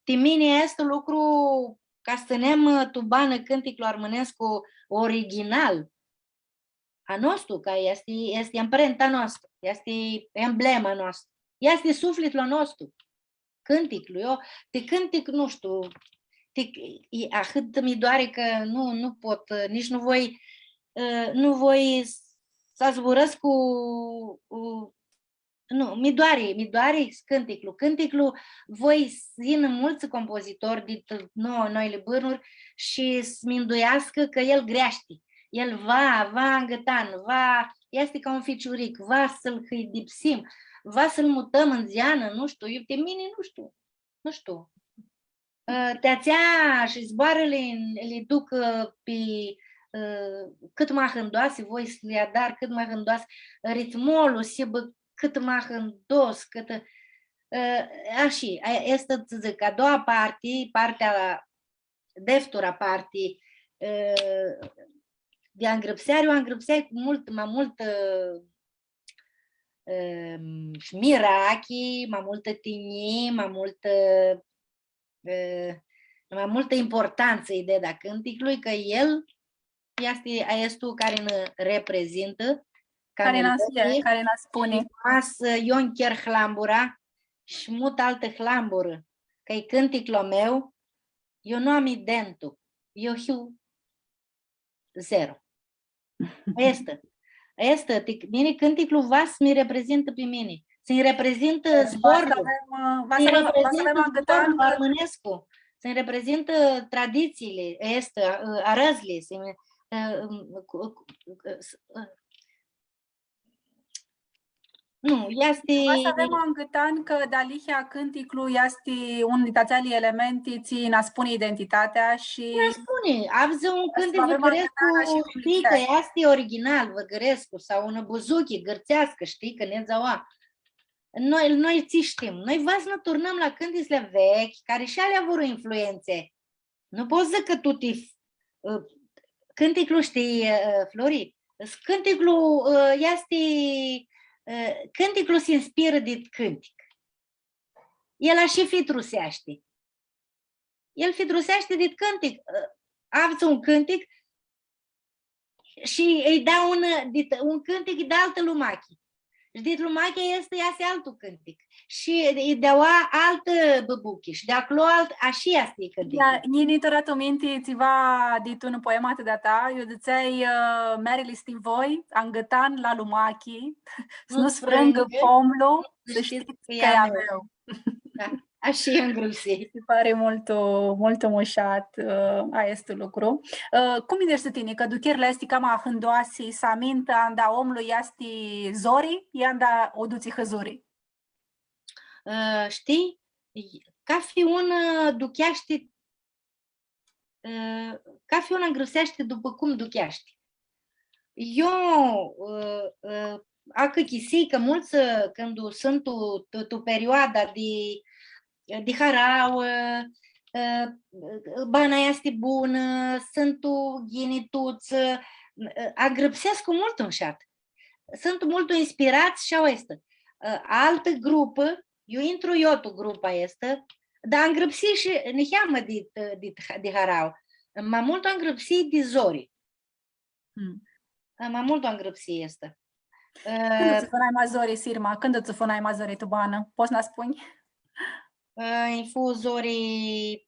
Ti mini easti lucru ca s-tsãnem, ã, tu banã cãnticlu armãnescu original a nostru, ca easti, easti amprenta noastrã, easti emblema noastrã, easti suflitlu a nostru. Cãnticlu, eu, ti cãntic, nu shtiu, ti, e, ahãt mi doari cã nu, nu pot, nitsi nu voi, ã, nu voi s-, s-zburãscu, ã, nu, mi doari, mi doari cãnticlu. Cãnticlu, voi s-yinã multsã compozitori di t-, no-, noili bãrnuri shi s-minduiascã cã el greashti. El va, va, angãtan, va, easti ca un ficiuric, va s-lu hãidipsim, va s-lu mutãm ãn dzeanã, nu shtiu, eu, ti mini, nu shtiu, nu shtiu. Ã, ti atsea shi zboarãli li duc, ã, pi, ã, cãt ma hãndoasi, voi s-li adar cãt ma hãndoasi, ritmolu s-hibã cãt ma hãndos, cãt, ã, ashi, a, easti, s-dzãc, a doua parti, partea, deftura parti, ã, di angrãpseari, u angrãpseai cu multu, ma multu, ã, ãm, shi mirachi, ma multã tinjii, ma multã, ã, ma multã importantsã lji ded a cãnticlui, cã el easti aestu cari nã reprezintã ca melodii, cari nã spuni. Shi ma s-, ã, eu nj-cher hlambura shi mut altã hlamburã, cã e cãnticlu a meu, eu nu am identu, eu hiu zero. Aestã. Aestã, ti-, mini cãnticlu va s-mi reprezintã pi mini. S-nji reprezintã zborlu. Va s-avem, va s-avem, va s-avem angãtan zborlu armãnescu. S-nji reprezintã traditsiili, aestã, ã, arãzli, s-nji, ã, cu, cu, cu, s-, ã, Nu, easti... Va s-avem angãtan cã dealihea cãnticlu easti un di atseali elementi tsi nã spuni identitatea shi... Nã spuni, avdzã un cãntic vãrgãrescu, shtii cã easti original, vãrgãrescu, sau unã buzuchi gãrtseascã, shtii, cã nedz aua. Noi, noi tsi shtim? Noi va s-nã turnãm la cãntitsli vechi, cari shi eali avurã influentsi. Nu pot s-dzãc cã tuti, ã, cãnticlu, shtii, ã, Flori? Cãnticlu, ã, easti, ã, cãnticlu s-inspirã dit cãntic. El ashi fitruseashti. El fitruseashti dit cãntic. Ã, avdzã un cãntic shi ãlj da un, dit, un cãntic di altã lumachi. Shi dit lumachi aestã easi altu cãntic. Shi ãlj da altã bãbuchi. Shi di aclo alt, ashi easti cãnticlu. Da, nj-yini tora tu minti tsiva dit unã poematã di-a ta, iu dzãtseai, ã, merili s-ti voi, angãtan la lumachi, s-nu sfrãngã pomlu, s-shtii cã e a meu. Da. Ashi angrãpsii. Mi pari multu, multu mushat, ã, aestu lucru. Ã, cum mindueshti tini, cã duchirli aesti cama ahãndoasi s-amintã anda omlu easti zori, i anda u dutsi hãzuri? Ã, shtii, cafi un, ã, ducheashti ã, cafi un angrãpseashti dupã cum ducheashti. Eu, ã, ã, acãchisii cã multsã, ã, cãndu suntu tu, tu perioada di, di harauã, ã, ã, bana easti bunã, suntu ghini tuts, ã, ã, angrãpsescu multu mushat. Suntu multu inspirats shi aestã. Ã, altã grupã, eu intru eu tu grupa aestã, dar angrãpsii shi niheamã di, di, di harauã. Ma multu angrãpsii di zori. Mm. Ã, ma multu angrãpsii aestã. Cãndu tsã fu nai ma zori, Sirma? Cãndu tsã fu nai ma zori tu banã? Pots s-nã spunj? Ã, nji fu zori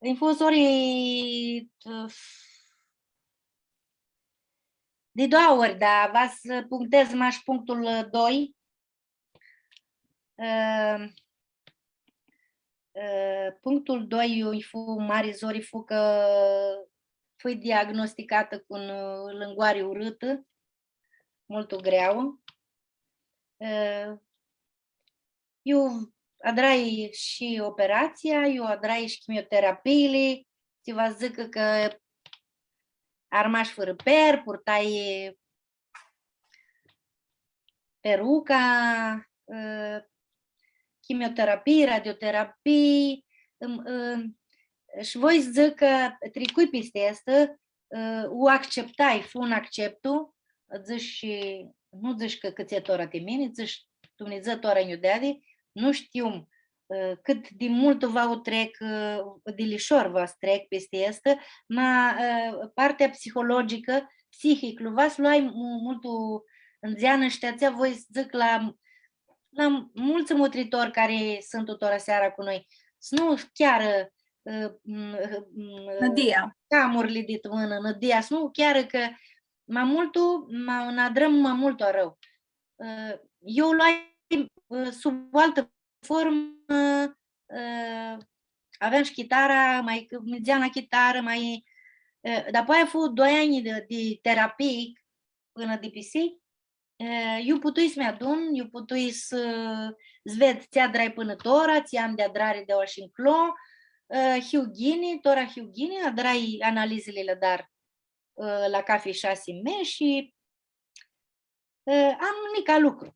Nji fu zori, ã, di doauã ori, dar va s-punctedz mash punctul doi. Ã, ã, punctul doi, iu nji fu mari zori, fu cã fui diagnosticatã cu unã lãngoari urãtã, multu greauã. Ã, iu adrai shi operatsia, iu adrai shi chimioterapiili, tsi va s-dzãcã cã armash fãrã per, purtai peruca, ã, chimioterapii, radioterapii, ãm, ãm, shi voi s-dzãc cã tricui pisti aestã, ã, u acceptai, fu un acceptu, dzãsh, nu dzãsh cã cãtse tora ti mini, dzãsh, Dumnidzã tora nj-u deadi, nu shtiu, ã, cãt di multu va u trec, ã, di lishor va s-trec pisti aestã, ma, ã, partea psihologicã, psihiclu, va s-lu ai mu-, multu ndzeanã shi ti atsea voi s-dzãc la, la multsã mutritori cari suntu tora seara cu noi, s-nu chiarã, ã, m-, m-, ã, nãdia, camurli dit mãnã, nãdia, s-nu chiarã cã ma multu, ma nã adrãm ma multu arãu. Ã, eu loai, ã, sub altã formã, ã, aveam shi chitara, ma, mindueam la chitarã, ma, ã, dapoaia fu doi anj di, di terapii pãnã di pisi, ã, iu putui s-mi adun, iu putui s-, s-ved tsi adrai pãnã tora, tsi am di adrari di aoa shi nclo, ã, hiu ghini, tora hiu ghini, adrai analizili la dar, ã, la cafi shasi meshi, ã, am nica lucru.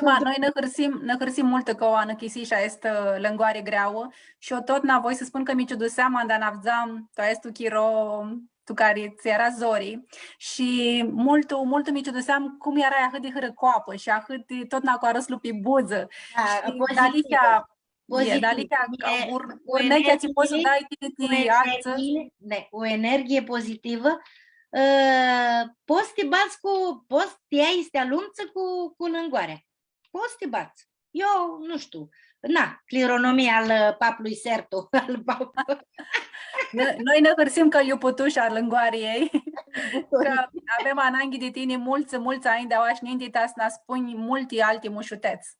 Ma, noi nã hãrsim, nã hãrsim multu cã u anãchisish aestã lãngoari greauã shi eu totna voi s-spun cã mi ciuduseam anda n-avdzam tu aestu chiro tu cari tsã eara zori shi multu, multu mi ciuduseam cum earai ahãt di hãrãcoapã shi ahãt di, totna cu arãslu pi budzã. Da, shi pozitivã. Dealihea, pozitivã. Dealihea, e, ur-, cu urneachea tsi pots s-u dai tini ti altsã. Ne, cu energie pozitivã, ã, pots s-ti bats cu, pots s-ti ljai s-ti alumtsã cu, cu lãngoarea. Pots s-ti bats. Eu, nu shtiu, na, clironomia al, ã, paplui Sertu, al pap-. Noi, noi nã hãrsim cã lj-u putush a lãngoariljei, cã avem ananghi di tini multsã, multsã anj di aoa shi ninti ta s-nã spunj multi alti mushutets.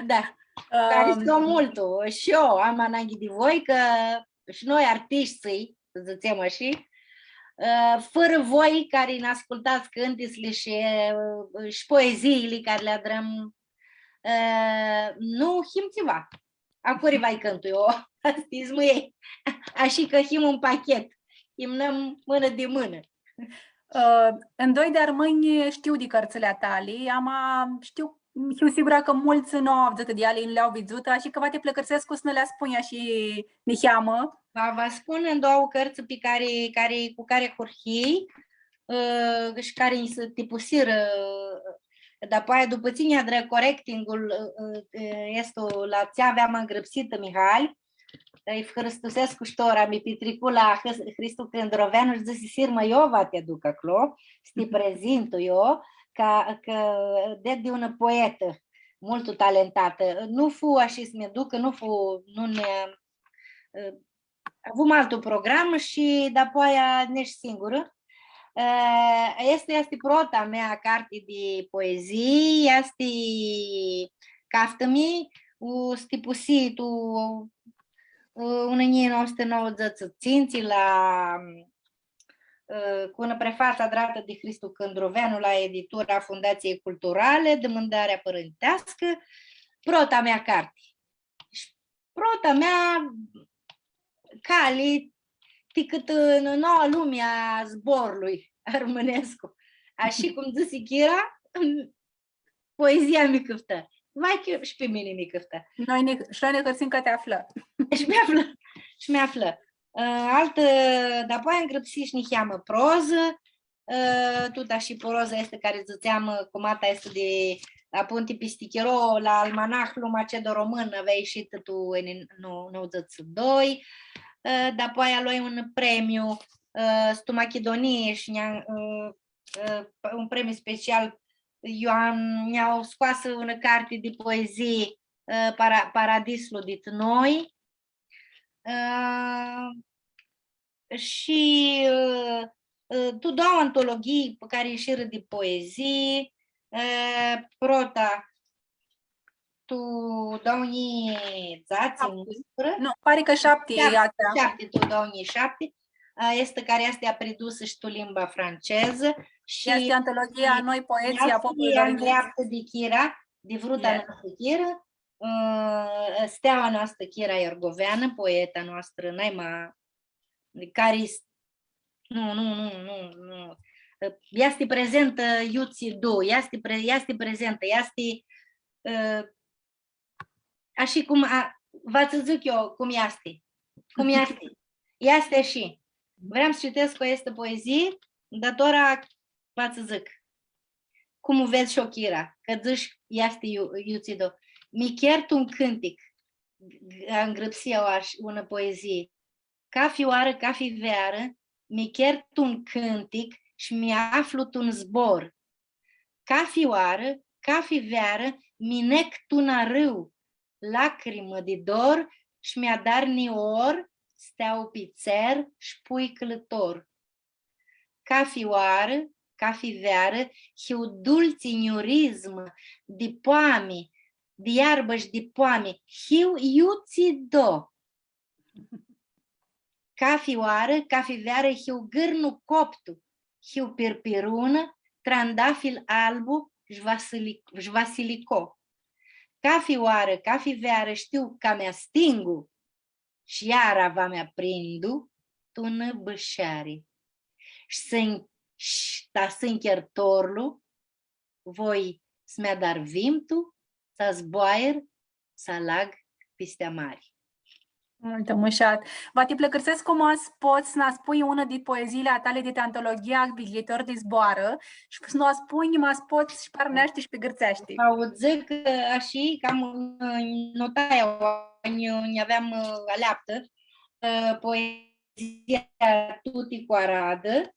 Da. Ãm, haristo multu. Shi eu am ananghi di voi, cã shi noi, artishtsãlj, s-dzãtsem ashi, ã, fãrã voi cari nã ascultats cãntitsli shi, ã, shi poeziili cari li adrãm, ã, nu him tsiva. A curi va-lj cãntu eu? Ashi dzãc, mã, ei. Ashi cã him un pachet. Him nã mãnã di mãnã. Ã, ndoi di armãnj shtiu di cãrtsãli a tali, ama shtiu, hiu sigurã cã multsã nu au avdzãtã di eali, nu li au vidzutã, ashi cã va ti pãlãcãrsescu s-nã li spunj ashi niheamã. Va, va spun ndouã cãrtsã pi cari, cari, cu cari ahurhii, ã, shi cari nji s-tipusirã, ã, dapoaia, dupã tsi nj-adrã correcting-ul, ã, ã, estu la tsi aveam ngrãpsitã, Mihali, lji hãristusescu shi tora, mi pitricu la Hris-, Hristu Cãndroveanu shi dzãsi, Sirmã, eu va ti aduc aclo, s-ti prezintu eu, ca, cã ded di unã poetã multu talentatã. Nu fu ashi s-mi ducã, nu fu, nu nã, ã, avum altu program shi dapoaia nesh singurã. Ã, easti, easti prota mea carti di poezii, easti Caftã-mi, u s-tipusii tu, ã, unã njilji nauã suti nauãdzãts shi tsintsi la, ã, cu unã prefatsã adratã di Hristu Cãndroveanu la editura Fundatsiei Culturale, Dimãndarea pãrinteascã, prota mea carti. Shi prota mea cali ti cãtã, ã, noua lumi a zborlui armãnescu. Ashi cum dzãsi Chira, poezia mi cãftã. Vahi cã shi pi mini mi cãftã. Noi nã, shi noi nã hãrsim cã ti aflã. Shi mi aflã, shi mi aflã. Ã, altã, dapoaia ngrãpsii shi niheamã prozã, ã, tut ashi proza aestã cari dzãtseam, ã, cumata aestã di la Punti pisti Chiro, la Almanah Lumea Cedo-Română, avea ishitã tu, ã, nu, nauãdzãts shi doi, ã, dapoaia loai un premiu, ã, tu Machidunii shi nj-a, ã, ã, un premiu special, eu am, nj-au scoasã unã carti di poezii, ã, Para-, Paradislu dit noi, ã, shi, ã, ã, tu doauã antologhii pi cari ishirã di poezii, ã, prota tu doauã njilji dzatsi, shapti. Nu, pari cã shapti. Shapti, shapti, tu doauã njilji shapti. Ã, easti cari easti apridusã shi tu limba francezã. Shi easti antologhia Noi poetslji a poplui Doridits. Andreaptã di Chira, di vruta noastrã Chira, ã, steaua noastrã Chira Iorgoveanu, poeta noastrã, naima, cari s-, nu, nu, nu, nu, nu. Easti prezentã iutsido, easti pre-, easti prezentã, easti, ã, ashi cum a, va tsã dzãc eu cum easti. Cum easti. Easti ashi. Vream s-citescu cu aestã poezii, dar tora va tsã dzãc. Cum u vedz shi Chira, cã dzãsh, easti iu-, iutsido. Mi cher tu un cãntic, ngrãpsii aoa unã poezii. Cafi oarã, cafi vearã, mi cher tu un cãntic shi mi aflu tu un zbor. Cafi oarã, cafi vearã, mi nec tu un arãu, lacrimã di dor, shi mi adar nior, steau pi tser, sh-pui cãlãtor. Cafi oarã, cafi vearã, hiu dultsi njurizmã di poami, di iarbã shi di poami, hiu iutsido. Cafi oarã, cafi vearã, hiu gãrnu coptu, hiu pirpirunã, trandafil albu, sh-vasili-, sh-vasilico. Cafi oarã, cafi vearã, shtiu ca mi astingu, shi iara va mi aprindu tu nã bãsheari. Shi s-, shi ta s-ncher torlu, voi s-mi adar vimtu, s-zboair, s-alag pisti amari. Multu mushat. Va ti pãlãcãrsescu ma s-pots s-nã spunj unã di poeziili a tali di antologhia Viitor di zboarã shi s-nã spunj ma s-pots shi pi armãneashti shi pi gãrtseashti. Va u dzãc, ã, ashi, cã am, ã, notai, ã, nj-, nj-aveam, ã, aleaptã, ã, poezia Tuti cu aradã,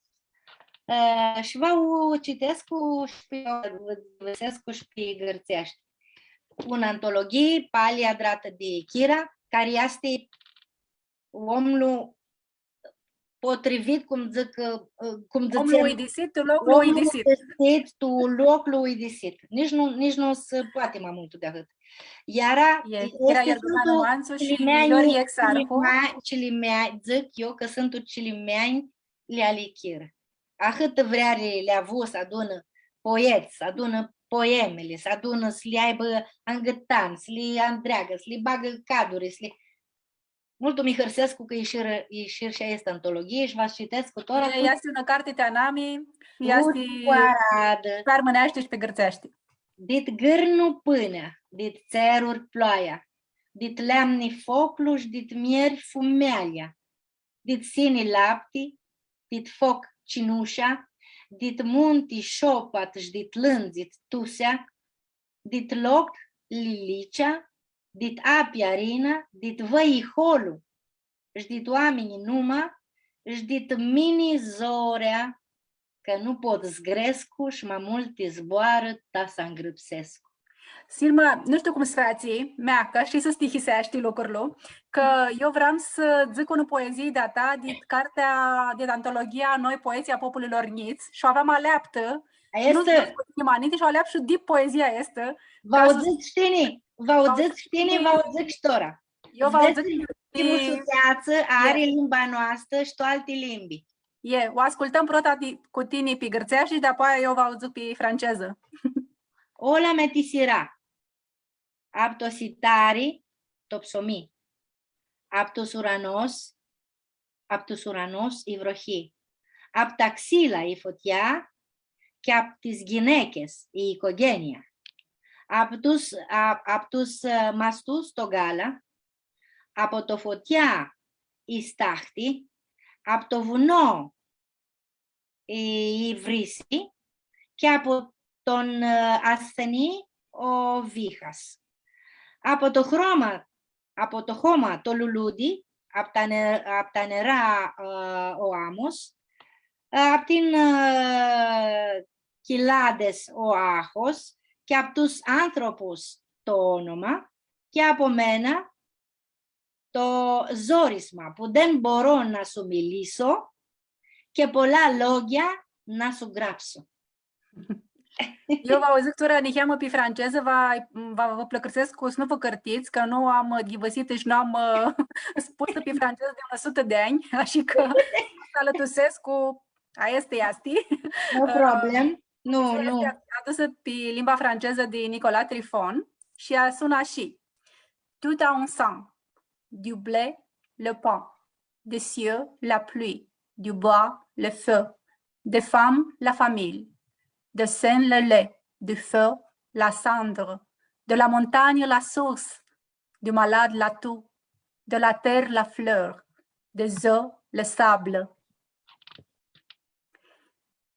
ã, shi va u citescu shi pi, u dzãtsescu shi pi gãrtseashti. Unã antologhii, pali adratã di Chira, cari easti omlu potrivit, cum dzãc, ã, cum dzãtsem, omlu uidisit, tu loclu uidisit. Omlu uidisit, tu loclu uidisit. Nitsi nu, nitsi nu s-poati ma multu di ahãt. Iara, e, easti, Chira Iorgoveanu Mantsu shi Cilimeanj, Iori Exarhu. Cilimea-, Cilimea-, dzãc eu cã suntu cilimeanj li alichirã. Ahãtã vreari li avu s-adunã poets, s-adunã poemili, s-adunã s-li aibã angãtan, s-li andreagã, s-li bagã caduri, s-li... Multu mi hãrsescu cã ishirã, ishirã shi aestã antologhii shi va s-citescu tora. E, cu easti unã carti ti anami, easti cu aradã, pi armãneashti shi pi gãrtseashti. Dit gãrnu pãnea, dit tseruri ploaia, dit leamni foclu shi dit mljeri fumealja, dit sini lapti, dit foc cinusha, dit munti shopat shi dit lãndzit tusea, dit loc lilicea, dit api arina, dit vãi iholu, shi dit oaminj numa, shi dit mini zorea, cã nu pot s-grescu shi ma multi zboarã ta s-angrãpsescu. Sirma, nu shtiu cum s-featsi, mea, cã shtii s-stihiseashti lucrul, cã eu vream s-dzãc unã poezii di-a ta, dit cartea, dit antologhia Noi, poeții a populilor njits, shi u aveam aleaptã, nu... Aestã? Dzãc cu tini ma ninti shi u aleapshu di poezia aestã, va u dzãc shi tini, va u dzãc shi tini, va u dzãc shi tora. Eu va u dzãc shi tini. Ti mushuteatsã ari limba noastrã shi tu alti limbi. E, u ascultãm prota di, cu tini pi gãrtseashti shi di-apoaia eu va u dzãc pi francezã. Ola metitsirã, aptus i tari, to psomi, aptus uranos, aptus uranos i vrohi, apta xila i fotia, chi aptis ghinechis i icoghenia, aptus, a-, aptus, ã, mastus to gala, apo to fotia i stahti, apto vuno i, i vrisi, chi apo ton, ã, asthenii o vihas. Apo to hroma, apo to homa to luludi, aptane-, aptanera, ã, o amos, ã, aptin, ã, chilades o ahos, chi aptus anthropus to onoma, chi apo mena to zorisma, puden boro na su miliso, che pola logia na su grapsu. Eu va u dzãc tora niheamã pi francezã, va, va vã plãcãrsescu s-nu vã cãrtits, cã nu am, ã, ghivãsitã shi nu am, ã, spusã pi francezã di unã sutã di anj, ashi cã s-alãtusescu, aestã easti. No problem. Nu, nu. Easti adusã pi limba francezã di Nicolas Trifon shi ea sunã ashi. Tout a un sang, du blé le pain, des cieux la pluie, du bois le feu, des femmes la famille, de sein le lait, du feu la cendre, de la montagne la source, du malade la toux, de la terre la fleur, des eaux le sable,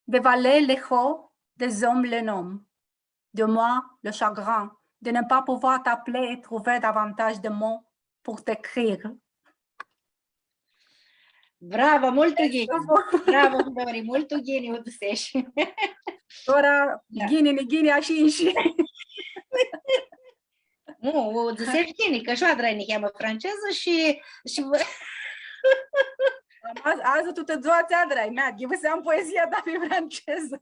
des vallées l'écho, des hommes le nom, de moi le chagrin de ne pas pouvoir t'appeler et trouver davantage de mots pour t'écrire. Bravo, multu ghini. Bravo, Flori, multu ghini u dzãseshi. Tora, da, ghini, nighini, ashi shi. Nu, u dzãseshi ghini, cã shi u adrai niheamã francezã shi, shi... Am, adzã, adzã tutã dzua tsi adrai, mea, ghivãseam poezia ta pi francezã.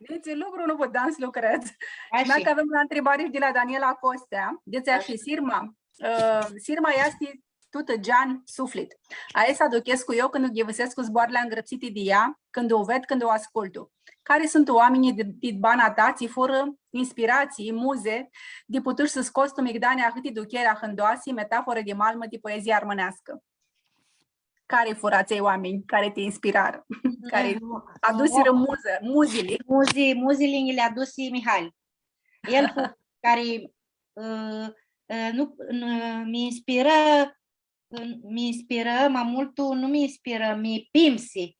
Nitsi lucru nu puteam s-lucredz. Ashi. Mea, cã avem unã ntribari di la Daniela Costea, dzãtsi ashi: Sirma, ã, Sirma easti tutã gean suflit. Aestã aduchescu eu cãndu ghivãsescu zboarãli angrãpsiti di ea, cãndu u ved, cãndu u ascultu. Cari suntu oaminjlji di, di bana ta tsi furã inspiratsii, muze, di putush s-scots tu migdani ahãti ducheri ahãndoasi, metafori di malmã ti poezia armãneascã? Cari furã atselj oaminj cari ti inspirarã, cari adusirã muzã, muzili? Muzi-, muzili nji li adusi Mihali. El fu cari, ã, ã, nu, n-, mi inspirã, mi inspirã, ma multu nu mi inspirã, mi pimsi,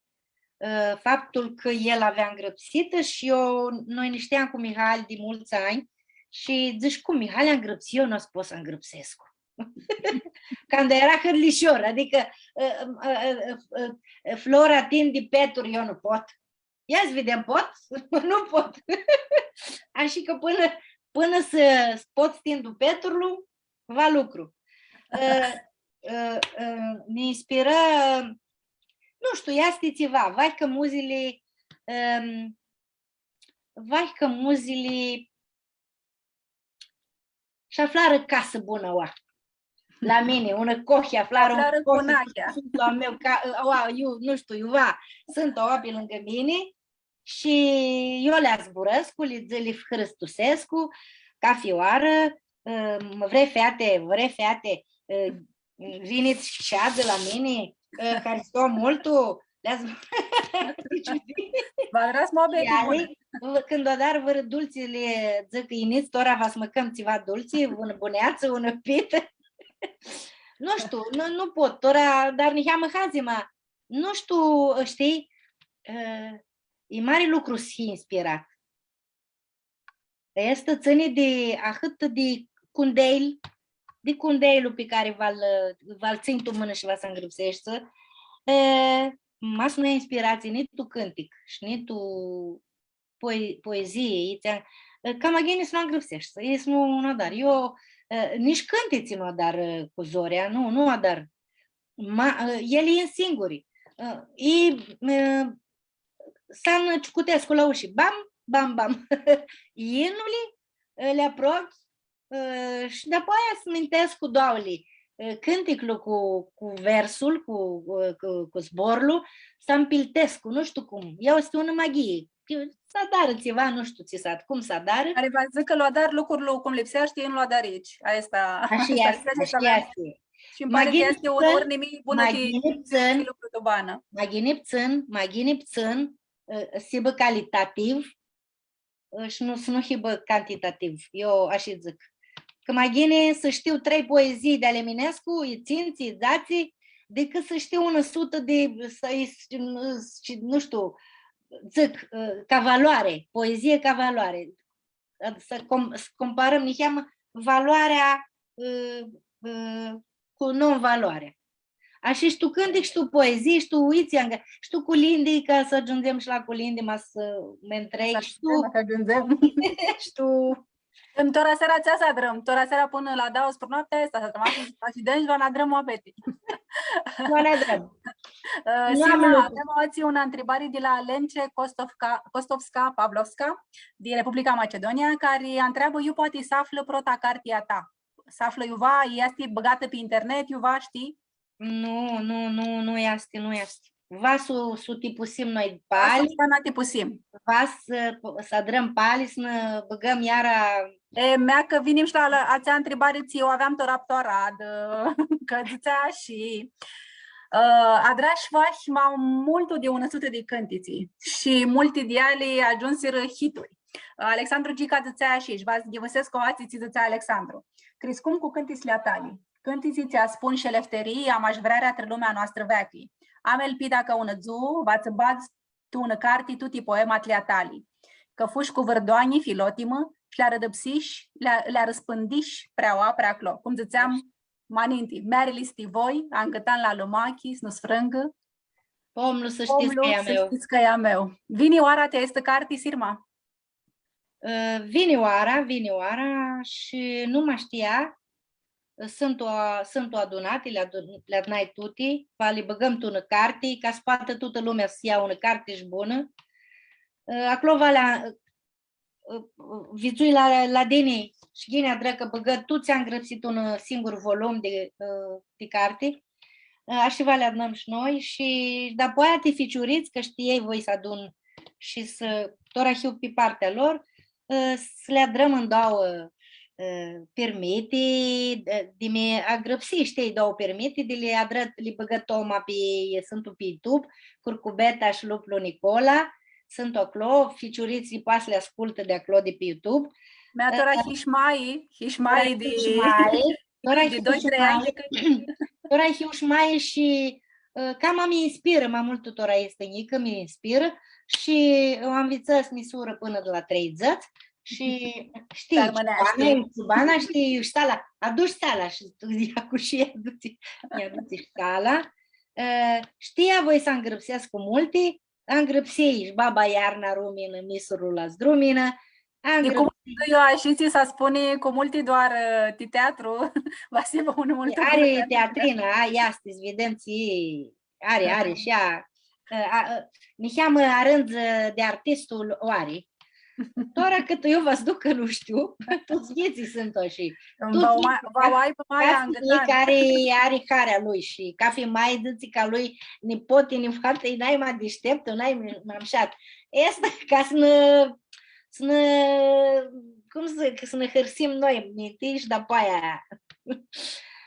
ã, faptul cã el avea ngrãpsitã shi eu, noi nã shteam cu Mihali di multsã anj shi dzãsh: „Cum, Mihali angrãpsi, eu nu pot s-angrãpsescu.” Canda eara hãrlishor, adicã, ã, ã, flora tindi peturi, eu nu pot. Ia s-videm, pot? Nu pot. Ashi cã pãnã, pãnã s-, s-pot s-tindu peturlu, va lucru. Ã, ã, ã, mi inspirã, nu shtiu, easti tsiva, vahi cã muzili, ãm, vahi cã muzili sh-aflarã casã bunã, oa. la mini, unã cohi, aflarã unã cohi, suntu a meu, ca, aua, iu, nu shtiu, iuva, suntu aua pi lãngã mini shi eu li zburãscu, li, li hãristusescu, cafi oarã, ã, vre feate, vre feate, ã, vinits shi shadzã la mini, ã, haristo multu, li zburãscu. Va adrat muabeti buni. Cãndu adar vãrã dultsi, li dzãc, inits, tora va s-mãcãm tsiva dultsi, unã buneatsã, unã pitã. Nu shtiu, nu, nu pot, tora, dar niheamã hazi, ma, nu shtiu, shtii, ã, e mari lucru s-hii inspirat. Easti, tsãni di ahãt di cundeil, di cundeilul pi cari va-l, va-l tsãnj tu mãnã shi va s-angrãpseshti, e, ma s-nu ai inspiratsii ni tu cãntic shi ni tu poe-, poezii, i tsi-, cama ghini s-nu angrãpseshti, i s-nu, nu adar. Eu, e, nitsi cãntitsi nu adar, e, cu zorea, nu, nu adar. Ma, e, elj yin singuri. E, i, e, s-nã ciucutescu la ushi, bam, bam, bam. Yinuli, e, li aproghi, e, shi dapoaia s-mintescu doauãli, e, cãnticlu cu, cu versul, cu, e, cu, cu zborlu, s-mpiltescu, nu shtiu cum. Easti unã maghii. S-adarã tsiva, nu shtiu tsi s-ad-, cum s-adarã. Cari va dzãcã cã lu adari lucrul cum lipseashti, nu lu adari itsi. Aestã, ashi easti, ashi easti. Shi nji pari cã easti unã urnimii bunã ti lucru tu banã. Ma ghini ptsãn, ma ghini ptsãn, ã, s-hibã calitativ, ã, shi nu, s-nu hibã cantitativ. Eu ashi dzãc. Cã ma ghini s-shtiu trei poezii di ale Eminescu, i tsintsi, i dzatsi, dicãt s-shtiu unã sutã di, s-, s-, nu shtiu, dzãc, ã, ca valoare, poezie ca valoare. Ã, s-com-, s-comparãm niheamã valoarea, ã, ã, cu non-valoarea. Ashi, shtiu cãntic, shtiu poezii, shtiu itsi, shtiu culindi, ca s-agiundzem shi la culindi, ma s-mi ntreg, shtiu. S-agiundzem, s-agiundzem. Shtiu. Tora seara tsi s-adrãm, tora seara pãnã la dauã spre noaptea aestã, s-adrãm, s-adrãm, va nã adrãm muabeti. Va nã adrãm. Ã, nu am Sima, lucru. Avem aoatsi unã ntribari di la Lence Kostovka, Kostovska Pavlovska, di Republica Macedonia, cari ntreabã, iu poati s-aflã prota carti a ta? S-aflã iuva, easti bãgatã pi internet, iuva, shtii? Nu, nu, nu, nu easti, nu easti. Va s-u, s-u tipusim noi pali. Va s-u tipusim. Va s-, s-adrãm pali, s-nã bãgãm iara. E, mea cã vinim shi la, la atsea ntribari tsi u aveam tora pi tu aradã, cã dzãtsea shi, ã, adrash vahi ma multu di unã sutã di cãntitsi shi multi di eali agiumsirã hituri. Alexandru Gica dzãtsea shi, shi va s-ghivãsescu aoatsi tsi dzãtsea Alexandru. Criscum cu cãntitsli a tali. Cãntitsi tsi aspun shi elefterii, ama shi vrearea trã lumea noastrã veaclji. Am elpida cã unã dzuã va tsã badz tu unã carti tuti poematli a tali. Cã fush cu vãrdoanji filotimã shi li arãdãpsish, li, li arãspãndish preaua preaclo. Cum dzãtseam ma ninti, mearili s-ti voi, ancãtan la lumachi, s-nu s-frãngã. Pomlu s-shtii cã e a meu. Pomlu s-shtii cã e a meu. Vini oara ti aestã carti, Sirma? Ã, vini oara, vini oara shi nu ma shtia, suntu, suntu adunati, li adu-, li adunai tuti, va li bãgãm tu unã carti, ca s-poatã tutã lumea s-ia unã carti shi bunã. Ã, aclo va li, ã, vidzui la, la Dini shi ghini adrã cã bãgã tut tsi am ngrãpsit tu un singur volum di, ã, di carti. Ã, ashi va li adunãm shi noi shi dapoaia ti ficiurits, cã shtii, voi s-adun shi s-, tora hiu pi partea lor, ã, s-li adrãm tu dauã, ã, pirmiti, ã, di mi angrãpsii, shtii, dauã pirmiti, di li adrã, li bãgã Toma pi, suntu pi YouTube, Curcubeta shi Luplu Nicola, suntu aclo, ficiuritslji poati s-li ascultã di aclo, di pi YouTube. Mea, tora, ã, hiu shi mai, hiu shi mai di, hiu shi mai, tora di hiu doi, shi trei mai, anj di cãndu. Tora hiu shi mai shi, ã, cama mi inspirã, ma multu tora easti njicã, mi inspirã shi, ã, anvitsã s-njisurã pãnã di la treidzãts shi, shtii, armãneashti. Ciobana, ciobana, shtii, shi Sala, adu shi Sala shi tu, ia cu shi adutsi, nj-adutsi shi Sala. Ã, shtii, voi s-angrãpsescu multi, angrãpsii shi Baba Iarna ruminã, Misurlu la zdruminã, angrãpsii. E cum dzãc eu, ashi tsi s-spuni, cu multi doar, ã, ti teatru, va s-hibã unã multu bunã. Ari teatrinã, a, ia s-videm tsi ari, ari shi ea, ã, a, ã, niheamã arãdz, ã, di artistul o ari. Tora cãt eu va s-duc, cã nu shtiu, tuts njitslji suntu ashi. Va u ma-, va u aibã maia angãtan. Cafi njits ari, ari harea lui shi cafi maia dzãtsi cã a lui nipoti, nipoatã, e nai ma dishteptu, nai ma mushat. Easti ca s-nã, s-nã, cum s-dzãc, s-nã hãrsim noi, minti, shi dapoaia.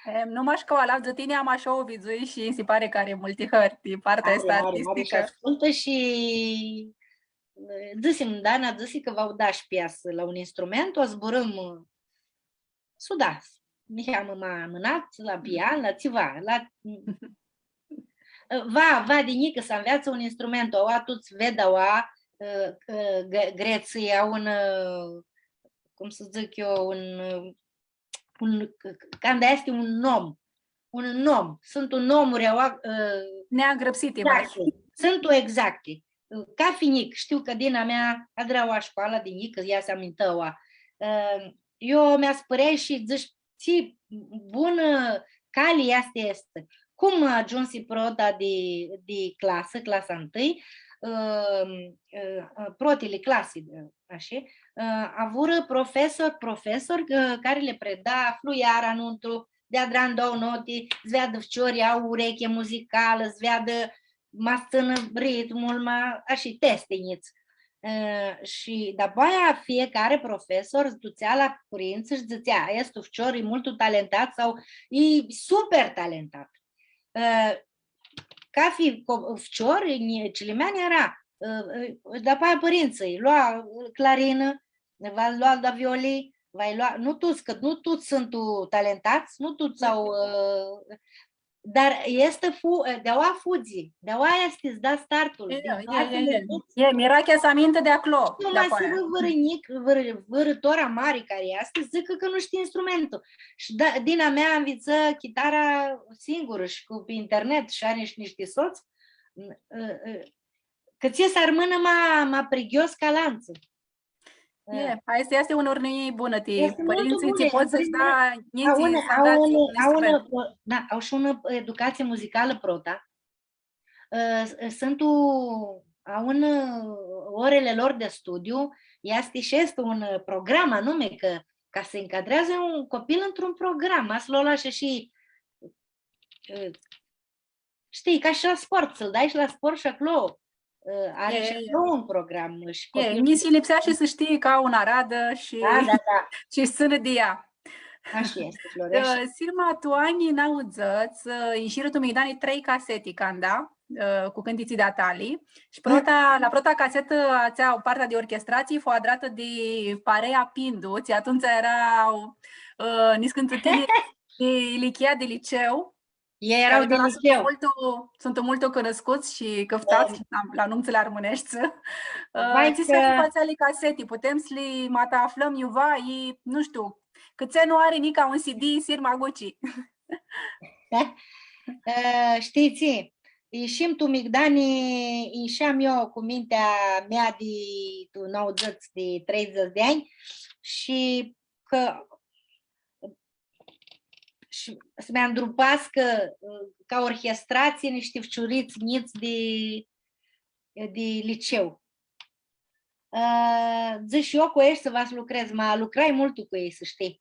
Em, nu mash cã u alãvdzu tini, ama shi eu u vidzui shi nji si pari cã ari multi hãri, partea aestã artistică. Ari, ari shi ascultã shi, dzãsim, Dana dzãsi cã va u da shi piesã la un instrument, u zburãm, s-u da, niheamã ma amãnat, la pian, la tsiva, la, va, va di njicã s-anveatsã un instrument, aua tuts ved, aua, ã, ã, Gre-, Gretsia, un, ã, cum s-dzãc eu, un, ã, un, canda easti un nom, un nom, suntu nomuri, aua, ã, neangrãpsiti, exacti, suntu exacti. Cafi njic, shtiu cã Dina mea adra aua shcoala di njicã, ea s-amintã aua. Ã, eu mi-aspãreai shi dzãsh, tsi bunã cali easti aestã. Cum agiumsi prota di, di clasã, clasa ntãi, ã, ã, protili clasi, ã, ashi, ã, avurã profesor, profesor, ã, cari li preda fluiara nuntru, di-adra ndauã noti, s-veadã ficiorlji, au ureche muzicalã, s-veadã ma s-tsãnã ritmul, ma, ashi, testi njits. Ã, shi dapoaia fiecare profesor dutsea la pãrintsã shi dzãtsea, „Aestu ficior e multu talentat” sau „E super talentat.” Ã, cafi co-, ficior, nji-, cilimean eara, ã, ã, dapoaia pãrintsãlj, lua clarinã, va lua la violi, va lua, nu tuts, cã nu tuts suntu talentats, nu tuts au, ã, dar easti fu-, di-aua fudzi, di-aua easti, ts-da startul. E, mirachea s-amintã di aclo. Nu ma s-hibã vãrã njic, vãrã, vãrã tora mari cari easti, dzãcã cã nu shtii instrumentul. Shi da, Dina mea anvitsã chitara singurã shi cu, pi internet shi ari shi nishti sots, ã, ã, cã tsi s-armãnã ma, ma prighios ca alantsã. E, aestã easti unã urnii bunã, ti pãrintsãlj tsi pot s-da njitslji s-anveatsã un instrument. Au unã, da, au shi unã educatsii muzicalã prota. Ã, s-, suntu, au unã, orele lor di studiu, easti shi easti un, ã, program anume, cã, ca s-ncadreadzã un copil într-un program, ma s-lu lashi shi, ã, shtii, ca shi la sport, s-lu dai shi la sport shi aclo, ã, ari shi aclo un program shi copilul. Nji lipsea shi s-shtii cã au unã aradã shi, da, da, da, shi s-tsãnã di ea. Ashi easti, Floresh. Ã, Sirma, tu anjlji nauãdzãts, ã, inshirã tu migdani trei caseti canda, ã, cu cãntitsi di-a tali. Shi prota, la prota casetã, atsea, partea di orchestratsii fu adratã di Parea Pindu, tsi atumtsea eara, ã, niscãntsã tiniri di ilichia di liceu. Elj eara di liceu. Suntu multu, suntu multu cunuscuts shi cãftats la, la numtsãli armãneshti. Ã, tsi s-fatsi cu atseali caseti? Putem s-li ma aflãm iuva, i, nu shtiu, cãtse nu ari nica un C D, Sirma Guci. Ã, shtii tsi, ishim tu migdani, isheam eu cu mintea mea di tu nauãdzãts, di treidzãts di anj, shi cã shi s-mi andrupascã, ã, ca orchestratsii nishti ficiurits njits di, di liceu. Ã, dzãsh, eu cu elj va s-lucredz, ma lucrai multu cu elj, s-shtii.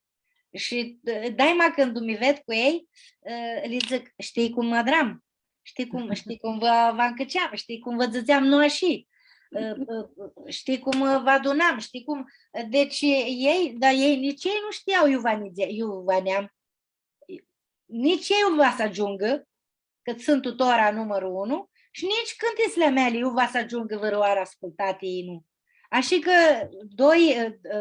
Shi, ã, daima cãndu mi ved cu elj, ã, lã dzãc, „Shtii cum adram? Shtii cum, shtii cum vã, vã ncãceam, shtii cum vã dzãtseam nu ashi, ã, ã, shtii cum vã adunam, shtii cum.” Deci elj, dar elj, nitsi elj nu shtia iu va nidze-, iu va neam, nitsi elj va s-agiungã, cã suntu tora numãrul unu, shi nitsi cãntitsli a meali iu va s-agiungã vãrãoarã ascultati, nu. Ashi cã doi, ã, ã,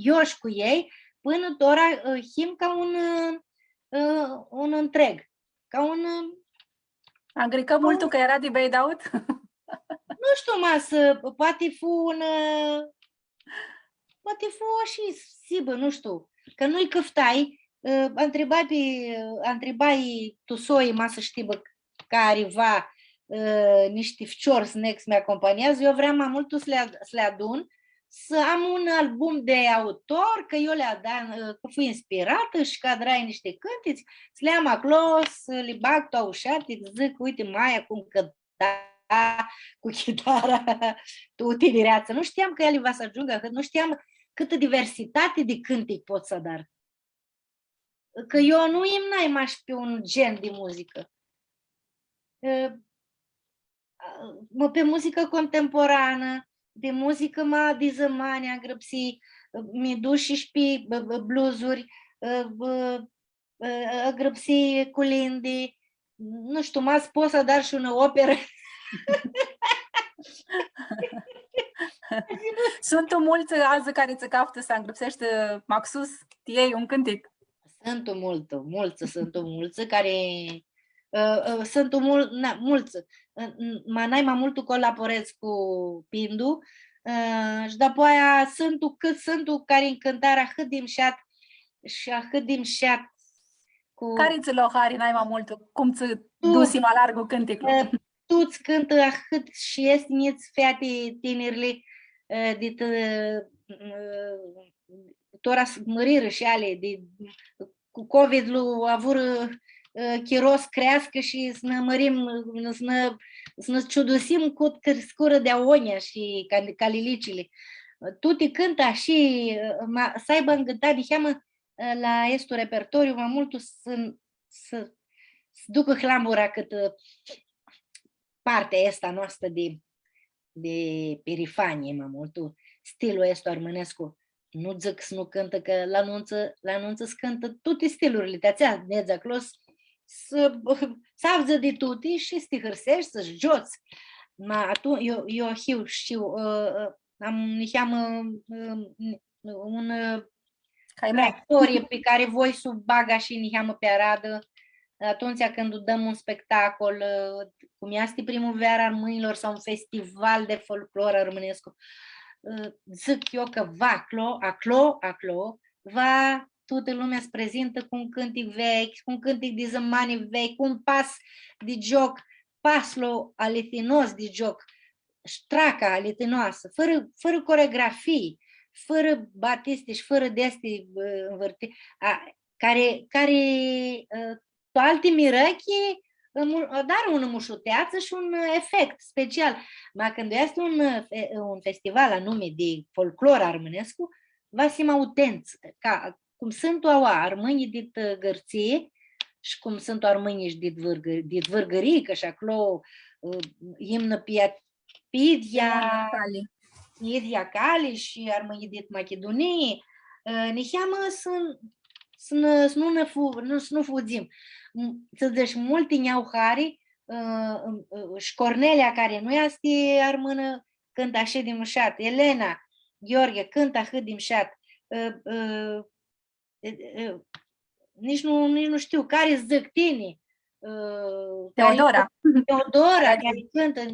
eu shi cu elj, pãnã tora, ã, him ca un, ã, ã, un ntreg. Ca un, ã, angricã multu cã eara di beidaut? Nu shtiu, ma s-, poati fu un, ã, poati fu ashi s-hibã, nu shtiu. Cã nu-lj cãftai, ã, antribai pi, antribai tu soi, ma s-shtii, bã, cari va, ã, nishti ficiori s-neg s-mi acompaniazã, eu vream ma multu s-li ad-, s-li adun, s-am un album di autor, cã eu li adam, ã, cã fui inspiratã shi cã adrai nishti cãntitsi, s-li am aclo, s-li bag tu aushati, dzãc, „Uite, maia cum cãnta, cãnta cu chitara, tu tinireatsã. Nu shteam cã eali va s-agiungã ahãt, nu shteam cãtã diversitati di cãntic pot s-adar. Cã eu nu imnai mash pi un gen di muzicã. Ã, mã, pi muzicã contemporanã, pi muzicã ma di zãmani angrãpsii, mi dush shi pi, ã, ã, bluesuri, ã, ã, ã, angrãpsii colindi, nu shtiu, ma s-pot s-adar shi unã operã. Suntu multsã adzã cari tsã caftã s-angrãpseshti maxus ti elj un cãntic? Suntu multsã, multsã, suntu multsã cari, ã, ã, suntu mul-, na, multsã. Ã, n-, ma nai ma multu colaboredz cu Pindu, ã, shi dapoaia suntu cãt suntu cari ãnj cãntarã ahãt di mushat shi ahãt di mushat cu Cari tsã lo hari nai ma multu? Cum tsã dusi ma largu cãnticlu? Ã, tuts cãntã ahãt shi easti njits feati tinirli, ã, dit, ã, tora s-mãrirã shi eali, di, cu COVID-lu avurã, ã, chiro s-creascã shi s-nã mãrim, s-nã, s-nã ciudusim cãt criscurã di agonja shi ca-, calilicili. Tuti cãntã shi, ã, ma, s-aibã ngãtan niheamã, ã, la aestu repertoriu, ma multu s-, s-, s-ducã hlambura cãtã, ã, partea aestã a noastrã di, di pirifanie, ma multu, stilul aestu armãnescu. Nu dzãc s-nu cãntã, cã la nuntsã, la nuntsã s-cãntã tuti stilurli, ti atsea nedz aclo s-, s-, s-avdzã di tuti shi s-ti hãrseshti, s-giots. Ma atu-, eu, eu hiu, shtiu, ã, ã, am niheamã, ã, un, ã, Caimo. Traiectorie pi cari voi s-u bag shi niheamã pi aradã, atumtsea cãndu dãm un spectacol, ã, cum easti Primuveara Armãnjlor sau un festival di folclor armãnescu, ã, dzãc eu cã va aclo, aclo, aclo, va tutã lumea s-prezintã cu un cãntic vechi, cu un cãntic di zãmani vechi, cu un pas di gioc, paslu alitinos di gioc, shtraca alitinoasã, fãrã, fãrã coregrafii, fãrã batisti shi fãrã di aesti, ã, nvãrti-, a, cari, cari, ã, tu alti mirãchi, ã, mu-, adarã unã mushuteatsã shi un, ã, efect special. Ma cãndu easti un, ã, fe-, un festival anumi di folclor armãnescu, va s-him autentsi, ca, cum suntu aua armãnjlji dit, ã, Gãrtsii shi cum suntu armãnjlji shi dit Vãrgã-, dit Vãrgãrii, cã shi aclo, ã, imnã pi, pi idyea, Cali. Idyea cali shi armãnjlji dit Machidunii, ã, niheamã s-, s-, s-nu nã fu-, nu, s-nu fudzim. M-, s-dzãts, multi nj-au hari, ã, ã, ã, shi Cornelia, cari nu easti armãnã, cãntã ashi di mushat. Elena Gheorghe cãntã ahãt di mushat. Ã, ã, e, e, nitsi nu, nitsi nu shtiu cari s-dzãc, tini, ã, cari Teodora. Teodora, cari cãntã,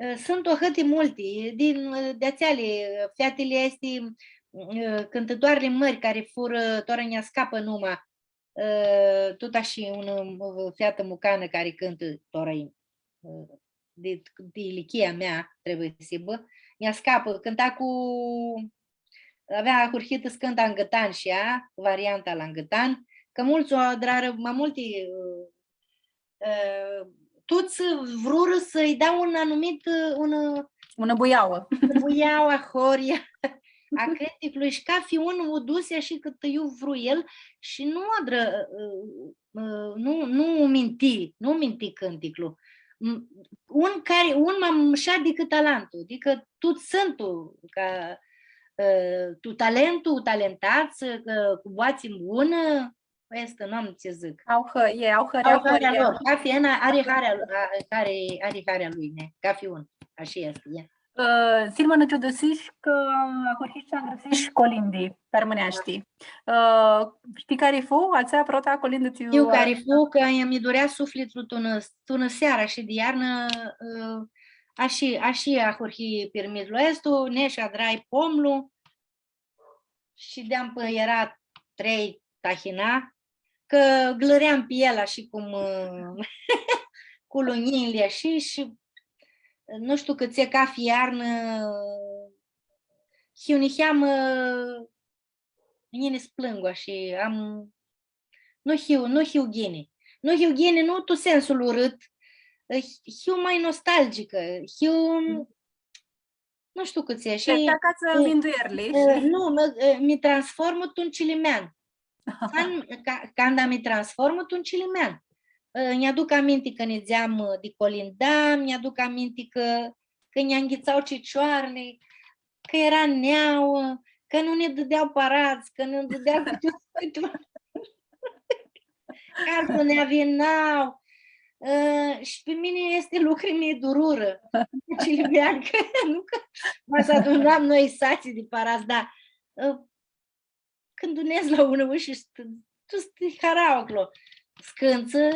ã, suntu ahãti multi, din, ã, di atseali, ã, featili aesti, ã, cãntãtoarli mãri cari furã, tora nj-ascapã numa, ã, tut ashi unã, ã, featã mucanã cari cãntã, tora e, ã, di, di ilichia mea, trebuie s-hibã, nj-ascapã, cãnta cu, avea ahurhitã s-cãntã angãtan shi ea, varianta la angãtan, cã multsã u adrarã, ma multi, ã, ã, tuts vrurã s-lji da un anumit, ã, un, ã, Unã buiauã. Buiaua, horia a cãnticlui shi cafi un u dusi ashi cãtã iu vru el shi nu adrã, ã, ã, nu, nu minti, nu minti cãnticlu. M-, un cari, un ma mushat dicãt alantu, adicã tuts suntu ca, ã, tu talentu, talentats, ã, cu boatsi bunã, aestã, nu am tsi dzãc. Au hã-, e, au hãri, Au au hãri, hãrea e. Lor. Cafi unã ari harea, a, ari, ari harea lui, ne? Cafi un. Ashi easti, e. Ã, Silma, nã ciudusish cã ahurhish s-angrãpsish colindi pi armãneashti. Ã, shtii cari fu atsea prota colindã tsi... Shtiu cari fu, cã mi durea suflitlu tu unã, tu unã searã ashi di iarnã, ã, ashi, ashi ahurhi pirmithlu aestu, nesh adrai pomlu, shideam pãnã eara trei tahina, cã glãream pi el ashi cum, ã, cu lunjinjli ashi shi, nu shtiu cãtse, cafi iarnã, hiu niheamã, ã, nj-yini s-plãngu ashi, am, nu hiu, nu hiu ghini. Nu hiu ghini, nu tu sensul urãt, hiu ma nostalgicã, hiu, nu shtiu cãtse, shi... Ti acatsã minduerli. Nu, mi, mi transformã tu un cilimean. Can-, ca-, canda mi transformã tu un cilimean. Nj-aduc aminti cã nidzeam, di colindam, nj-aduc aminti cã, cã nj-anghitsau cicioarli, cã eara neauã, cã nu nã dãdea paradz, cã nã dãdea cu tuti, cu tuti. Cartsã nã avinau. Shi pi mini aesti lucri mi dururã. Cilimean, cã nu cã ma s-adunam noi satsi di paradz, da. Cãndu nedz la unã ushã, tu s-ti harau aclo. Scãntsã,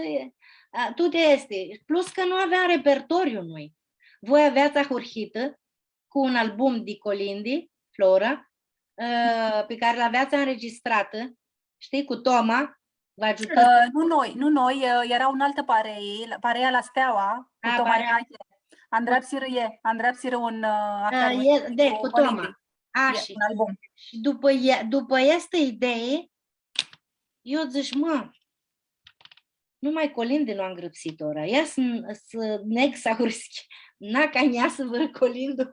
tuti aesti. Plus cã nu aveam repertoriu noi. Voi aveats ahurhitã cu un album di colindi, Flora, pi cari l-aveats anregistratã, shtii, cu Toma, vã agiutã. Nu noi, nu noi, eara unã altã parei, pareia La Steaua, cu Toma Enache. Andreapsirã, e, andreapsirã un, ahurhitã cu Toma. Ashi. Un album. Shi dupã e, dupã aestã idei, eu dzãsh, mã, numai colindi nu am grãpsitã tora. Ia s-, s-neg s-ahurhescu. Na, ca nj-easã vãrã colindu.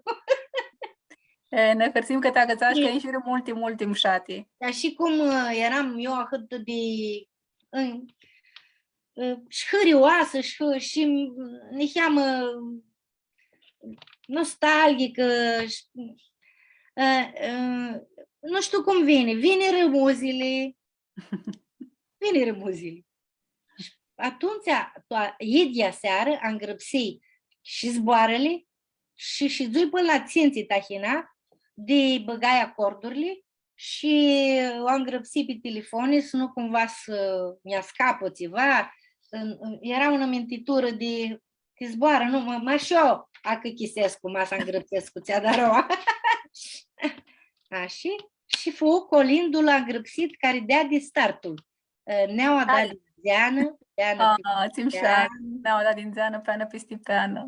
E, nã hãrsim cã ti acãtsash, cã inshirã multi, multi mushati. Dar shi cum, eram eu ahãt di, ã, ã, shi hãrioasã, shi, shi niheamã nostalgicã, ã, ã, nu shtiu cum vini, vinirã muzili, vinirã muzili. Shi atumtsea, tu a-, idyea searã, angrãpsii shi zboarãli shi, shidzui pãnã la tsintsi tahina, di bãgai acordurli shi u angrãpsii pi telefoni, s-nu cumva s-nj-ascapã tsiva. Eara unã mintiturã di ti zboarã, nu, ma, ma shi eu acãchisescu, ma s-angrãpsescu tsi adarã. Ashi, shi fu colindul angrãpsit cari deadi startul. Neaua da di dzeanã, peanã pisti peanã. Neaua da di dzeanã, peanã pisti peanã.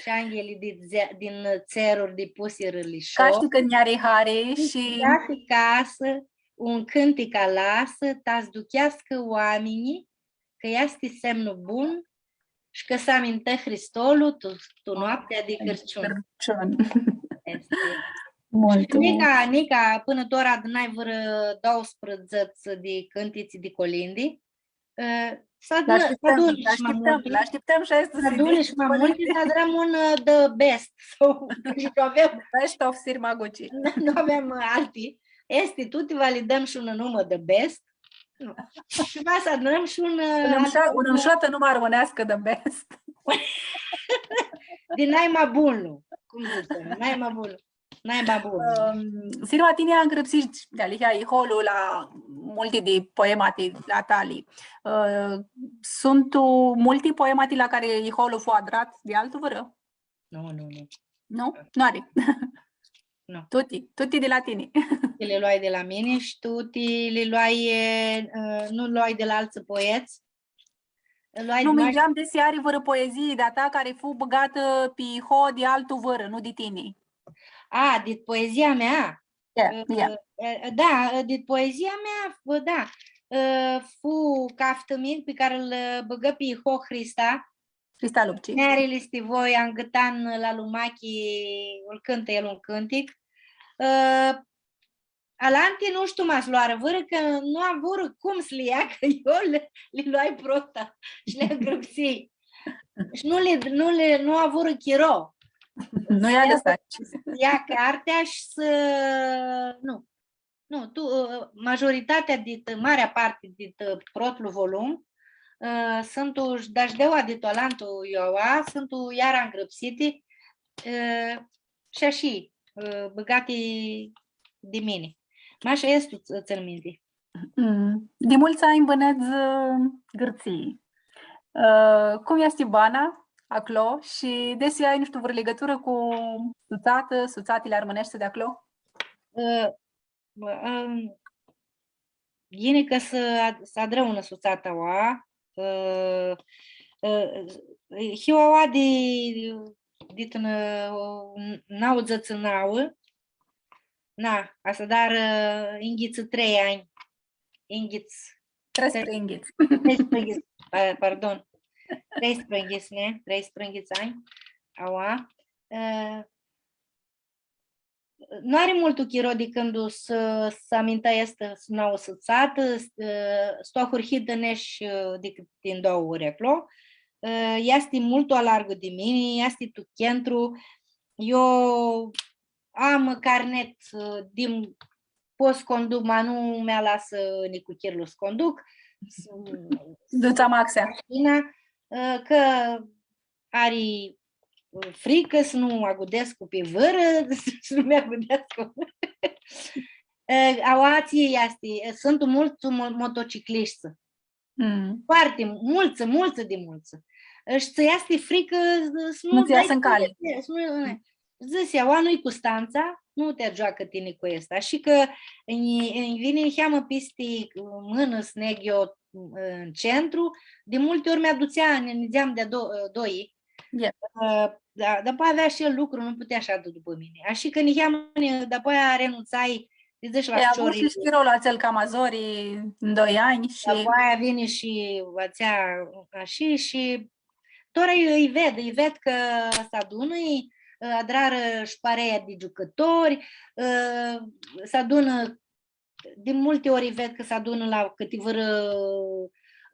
Shi anghilji di dze-, din tseruri dipusirã lisho. Ca shi cãndu nj-ari hari shi... Cati casã, un cãntic alasã, ta s-aducheascã oaminjlji, cã easti semnu bun shi cã s-amintã Hristolu tu, tu noaptea di Cãrciun. Cãrciun. Easti. Multu, multu. Nica, nica, pãnã tora adunai vãrã doauãsprãdzatsi di cãntitsi di colindi. Ã, s-adunã, s-adunã shi ma multi. L-ashtiptãm, l-ashtiptãm shi aestã s-adunã shi ma multi, s-adrãm un, ã, the best. Sau, nu avem. Best of Sirma Guci. Nu avem, ã, alti. Easti, tuti va li dãm shi unã numã the best. Nu. Shi va s-adrãm shi un, ã, unã altu musho-, unã mushoatã numã armãneascã the best. Di naima bunlu. Cum dzãtsi? Naima bunlu. Naima bunlu. Ãm, Sirma, tini angrãpsishi dealihea iholu la multi di poemati a tali. Ã, suntu multi poemati la cari iholu fu adrat di altu vãrã? Nu, nu, nu. Nu? Nu ari. Nu. Tuti, tuti di la tini. Tuti li loai di la mini shi tuti li loai, e, ã, nu loai di la altsã poets. Loai... Nu, di mindueam desi ari vãrã poezii di-a ta cari fu bãgatã pi iho di altu vãrã, nu di tini. A, di poezia mea? Da, ã, da, di poezia mea, da. Ã, fu Caftã-mi, pi cari lu bãgã pi iho Hrista. Hrista Lupci. Nearili sti voi, angãtan la lumachi, lu cãntã el un cãntic. Ã, alanti, nu shtiu, ma s-loarã vãrã, cã nu avurã cum s-li lja, cã eu li, li loai prota shi li angrãpsii. Shi nu li, nu li, nu avurã chiro. Nu lja s-lja cartea shi s-, nu. Nu, tu, ã, majoritatea dit, marea parti dit, ã, protlu volum, ã, suntu, da, shi di aua di tu alantu iu aua, suntu iara angrãpsiti, ã, shi ashi, ã, bãgati di mini. Mash aestu tsãn minti. Mm. Di multsã anj bãnedz, ã, Gãrtsii. Ã, cum easti bana aclo shi desi ai, nu shtiu, vãrã ligãturã cu sutsatã, sutsatili armãneshti di aclo? Ã, Ã, ghini cã s-, s-adrã unã sutsatã aua, ã, ã, hiu aua di, di tu, ã, nauãdzãtsi nauã, na, aestã, dar, ã, yinghits trei anj, yinghits, treisprãyinghits. Treisprãyinghits, pa-, pardon. Treisprãyinghits, ne? Treisprãyinghits anj. Aua. Ã, nu ari multu chiro di cãndu s-, s-aminta aestã, s-, nauã sutsatã, s-, ã, s-tu ahurhitã nesh, ã, di, din doauã ori aclo. Ã, easti multu alargu di mini, easti tu chentru. Eu am carnet, ã, di, pot s-conduc, ma nu mi alasã nicuchirlu s-conduc. S-, Duts amaxea. Mașina, ã, cã ari, ã, fricã s-nu agudescu pi vãrã, s-nu mi agudescu. Ã, aoatsi easti, suntu multsã mo-, motociclishti. Mm. Foarte multsã, multsã di multsã. Shi tsã easti fricã s-nu Nu ts-easã dai în cali. Tsi, s-nu, dzãsi, aua nu-i Custantsa, nu ti agioacã tini cu aestã. Shi cã nj-, nj-vini niheamã pisti mãnã s-neg eu în centru, di multi ori mi-adutsea, nã nidzeam di do-, doi. Ie. Ã, da, dapoaia avea shi el lucru, nu putea s-shadã dupã mini. Ashi cã niheamã, dapoaia renuntsai, ti dzãts, la E, avu ficiori. Shi chirolu atsel cama zori, în doi anj shi Dapoaia vini shi atsea, ashi, shi tora ãlj, ãlj ved, ãlj ved cã s-adunã, ãlj, ã, adrarã shi parea di giucãtori, ã, s-adunã, di multi ori ved cã s-adunã la cãti vãrã,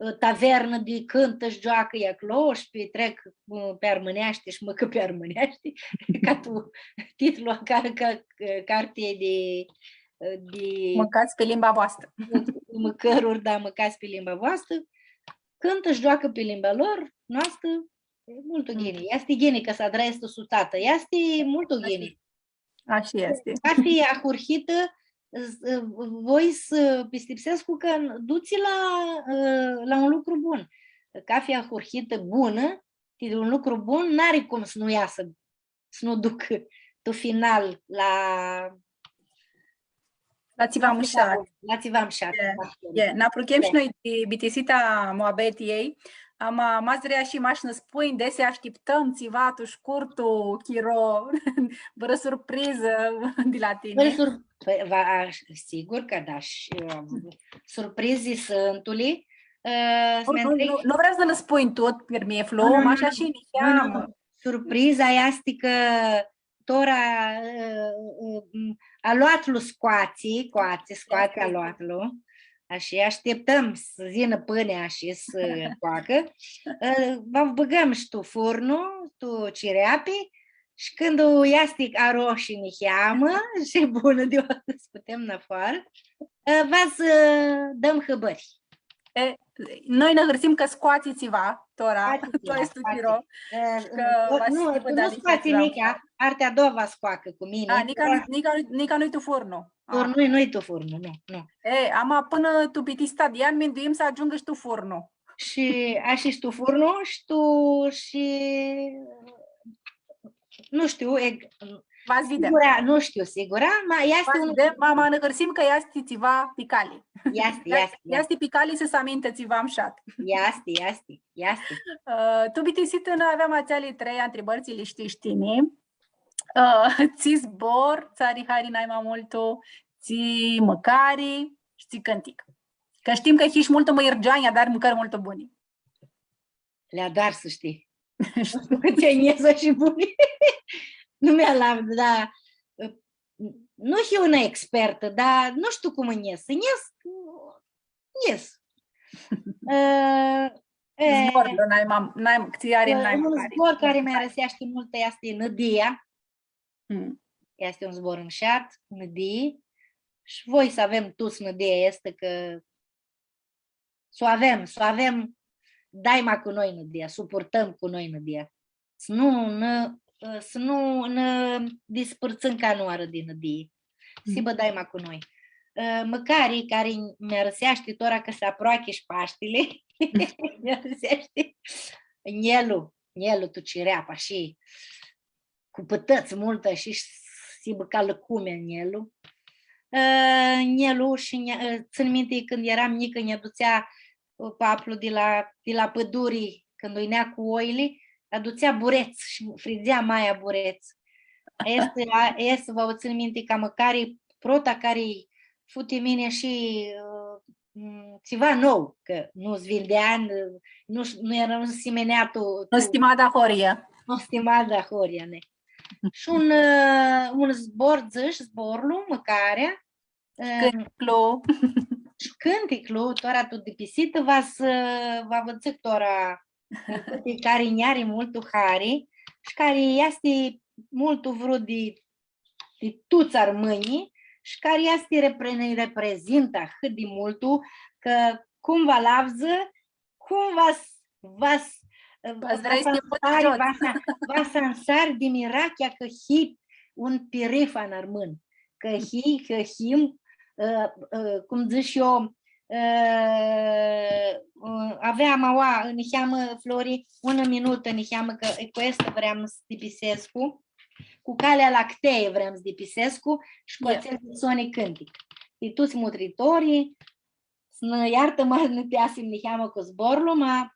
ã, tavernã di cãntã shi gioacã aclo shi pitrec, ã, pi armãneashti shi mãcã pi armãneashti, ca tu titlu a ca, ca, cartiljei di, ã, di Mãcats pi limba voastrã. Mãcãruri, da, mãcats pi limba voastrã. Cãntã shi gioacã pi limba lor, noastrã, e multu ghini. Easti ghini cã s-adrã aestã sutsatã. Easti multu ghini. Ashi easti. Cathi ahurhitã, voi s-pistipsescu cã dutsi la, la un lucru bun. Cathi ahurhitã bunã, ti un lucru bun, n-ari cum s-nu easã, s-nu ducã tu final la La tsiva mushat. La tsiva mushat. E, e. Nã apruchem shi noi di bitisita a muabetiljei. Ama, ma s-vrea shi mash nã spunj, desi ashtiptãm tsiva tu shcurtu chiro, vãrã surprizã di la tini. Vãrã sur-, pãi, va, sigur cã da, shi, ã, surprizi suntu, ã, Nu, nu, nu, nu vrei s-nã spunj tut, pirmithlu, mash ashi, niheamã. Surpriza easti cã tora, ã, ã, ã, aloatlu scoatsi, scoatsi, scoatsi aloatlu. Ashi, ashtiptãm s-yinã pãnea shi s-coacã. Ã, va bãgãm shi tu furnu, tu cireapi, shi cãndu easti aroshi niheamã shi bunã di s-putem nafoarã, ã, va s-dãm hãbãri. E, noi nã hãrsim cã scoatsi tsiva, tora, scoatsi tsiva, tu aestu chiro. E, shi cã va nu, s-hibã, nu scoatsi nica, partea a doua va scoacã cu mini. A, nica, nica, nica nu-i tu furnu. A. Furnu, nu-i tu furnu, nu, nu. E, ama pãnã tu bitisita di an, minduim s-agiungã shi tu furnu. Shi, a, shi tu furnu, shi tu, shi nu shtiu, e, va s-videm. Sigura, nu shtiu sigura, ma easti un... Va s-videm, ma, ma nã hãrsim cã easti tsiva pi cali. Easti, easti, easti. Easti pi cali s-amintã tsiva mushat. Easti, easti, easti. Ã, tu bitisitã, noi aveam atseali trei ntribãri, tsi li shtii shi tini. Ã, tsi zbor tsã ari hari nai ma multu, tsi mãcari shi tsi cãntic. Cã shtim cã hish multu mãirgeanj, adari mãcãri multu buni. Li adar, s-shtii. Cãtse nj-es shi buni. Nu mi-alavdu, da. Nu hiu unã expertã, da, nu shtiu cum nj-es. Nj-es, nj-es. Ã, e, Zborlu, nai ma, nai, tsi ari nai ma hari. Un zbor cari mi-arãseashti multu easti nãdia. Mm. Easti un zbor mushat, nãdii. Shi voi s-avem tuts nãdia aestã, cã s-u avem, s-u avem daima cu noi nãdia, s-u purtãm cu noi nãdia. S-nu nã, s-nu nã dispãrtsãm canãoarã di nãdii. S-hibã daima cu noi. Ã, mãcari cari mi-arãseashti tora cã s-aproachi shi Pashtili, mi-arãseashti njelu, njelu tu cireapã shi cu pãtãts multã shi s-hibã ca lãcumea njelu. Ã, njelu shi nja-, ã, tsãn minti cãndu eram njicã, nj-adutsea, ã, paplu di la, di la pãduri, cãndu yinea cu oili, adutsea burets shi fridzea maia burets. Aestã, a, aestã va u tsãn minti ca mãcari, prota cari fu ti mini shi, ã, mm, tsiva nou, cã nu s-videa, nu, nu eara, nu s-siminea tu, nu tu, stima da horia. Nu stima da horia, ne. Shi un, ã, un zbor, dzãsh, zborlu, mãcarea, ã, cãnticlu. Shi cãnticlu, tora tu dipisitã, va s-, va vã dzãc tora, cari nj-ari multu hari, shi cari easti multu vrut di di tuts armãnjlji shi cari easti repre-, nã reprezintã ahãt di multu, cã cum va l-avdzã, cum va s-, va s-, va s-, va s-ansari, va s-, va s-ansari di mirachea cã hii un pirifan armãn, cã hii, cã him, ã, ã, cum dzãc eu, ã, ã, aveam aua, niheamã, Flori, unã minutã, niheamã, cã cu aestã vream s-dipisescu. Cu Calea Lactee vream s-dipisescu shi cu atsel soni cãntic. Ti tuts mutritorlji, s-nã iartã, ma nã teasim niheamã cu zborlu, ma,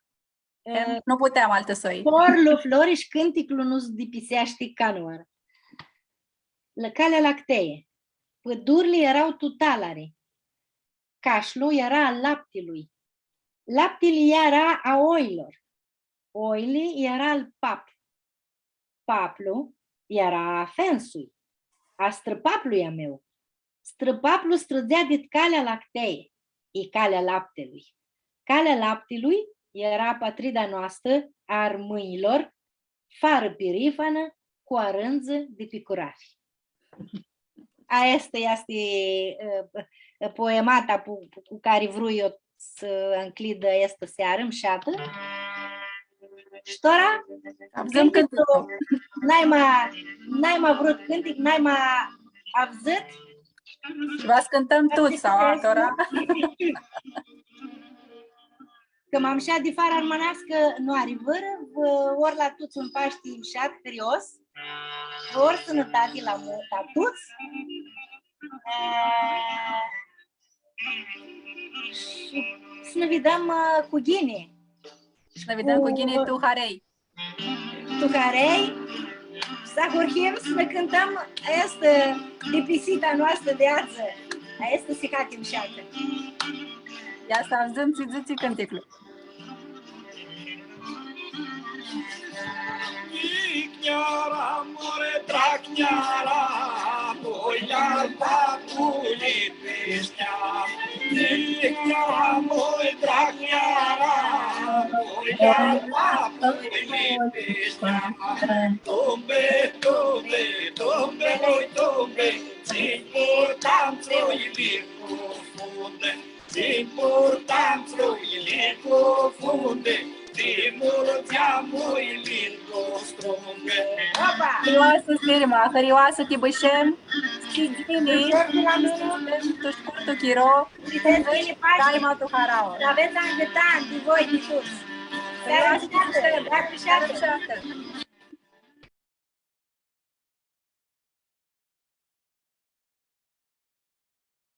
em, ã, nu puteam altã soi. Zborlu, Flori, shi cãnticlu nu s-dipiseashti canãoarã. La Calea Lactee, pãdurli eara tu talari, cashlu eara a laptilui, laptili eara a oilor, oili eara al pap, paplu eara a afensui, a strãpaplui a meu. Strãpaplu strãdzea dit Calea Lactee, i Calea Laptilui. Calea Laptilui eara patrida noastã a armãnjlor, farã pirifanã, cu arãndzã di picurafi. Aestã easti, ã, ã, poemata pu-, cu cari vrui eu s-ncljid aestã searã mshatã. Shi tora, avdzãm cãnticlu. Cãnticlu, naima, naima vrut cãntic, naima avdzãt. Shi va s-cãntãm tuts, sau tora? Cã ma mshat di farã armãneascã nu ari vãrã, vã ur la tuts un Pashti mshat, hãrios, vã ur sãnãtati la multu a tuts. E, shi s-nã videm, ã, cu ghini. Shi s-nã videm cu ghini, cu tu harei. Tu harei, s-ahurhim s-nã cãntãm aestã dipisita noastrã di adzã, aestã sihati mshatã. Ia s-avdzãm tsi dzãtsi cãnticlu. Dicnjara, more, dracnjara, voi al papului Pishtea. Dicnjara, moi, dracnjara, moi al papului Pishtea. Tumbe, tumbe, tumbe, moi, tumbe, tsi-nj purtam țroili cu funde, tsi-nj purtam țroili cu funde, di multsã anj, moi, lin cu strunge. Opa! Hãrioasã, Sirma, hãrioasã, ti bãshem. Shi ghini, tu shcurtu chiro, daima tu harauã. S-avets angãtan di voi, di tuts. Searã mshatã, searã mshatã.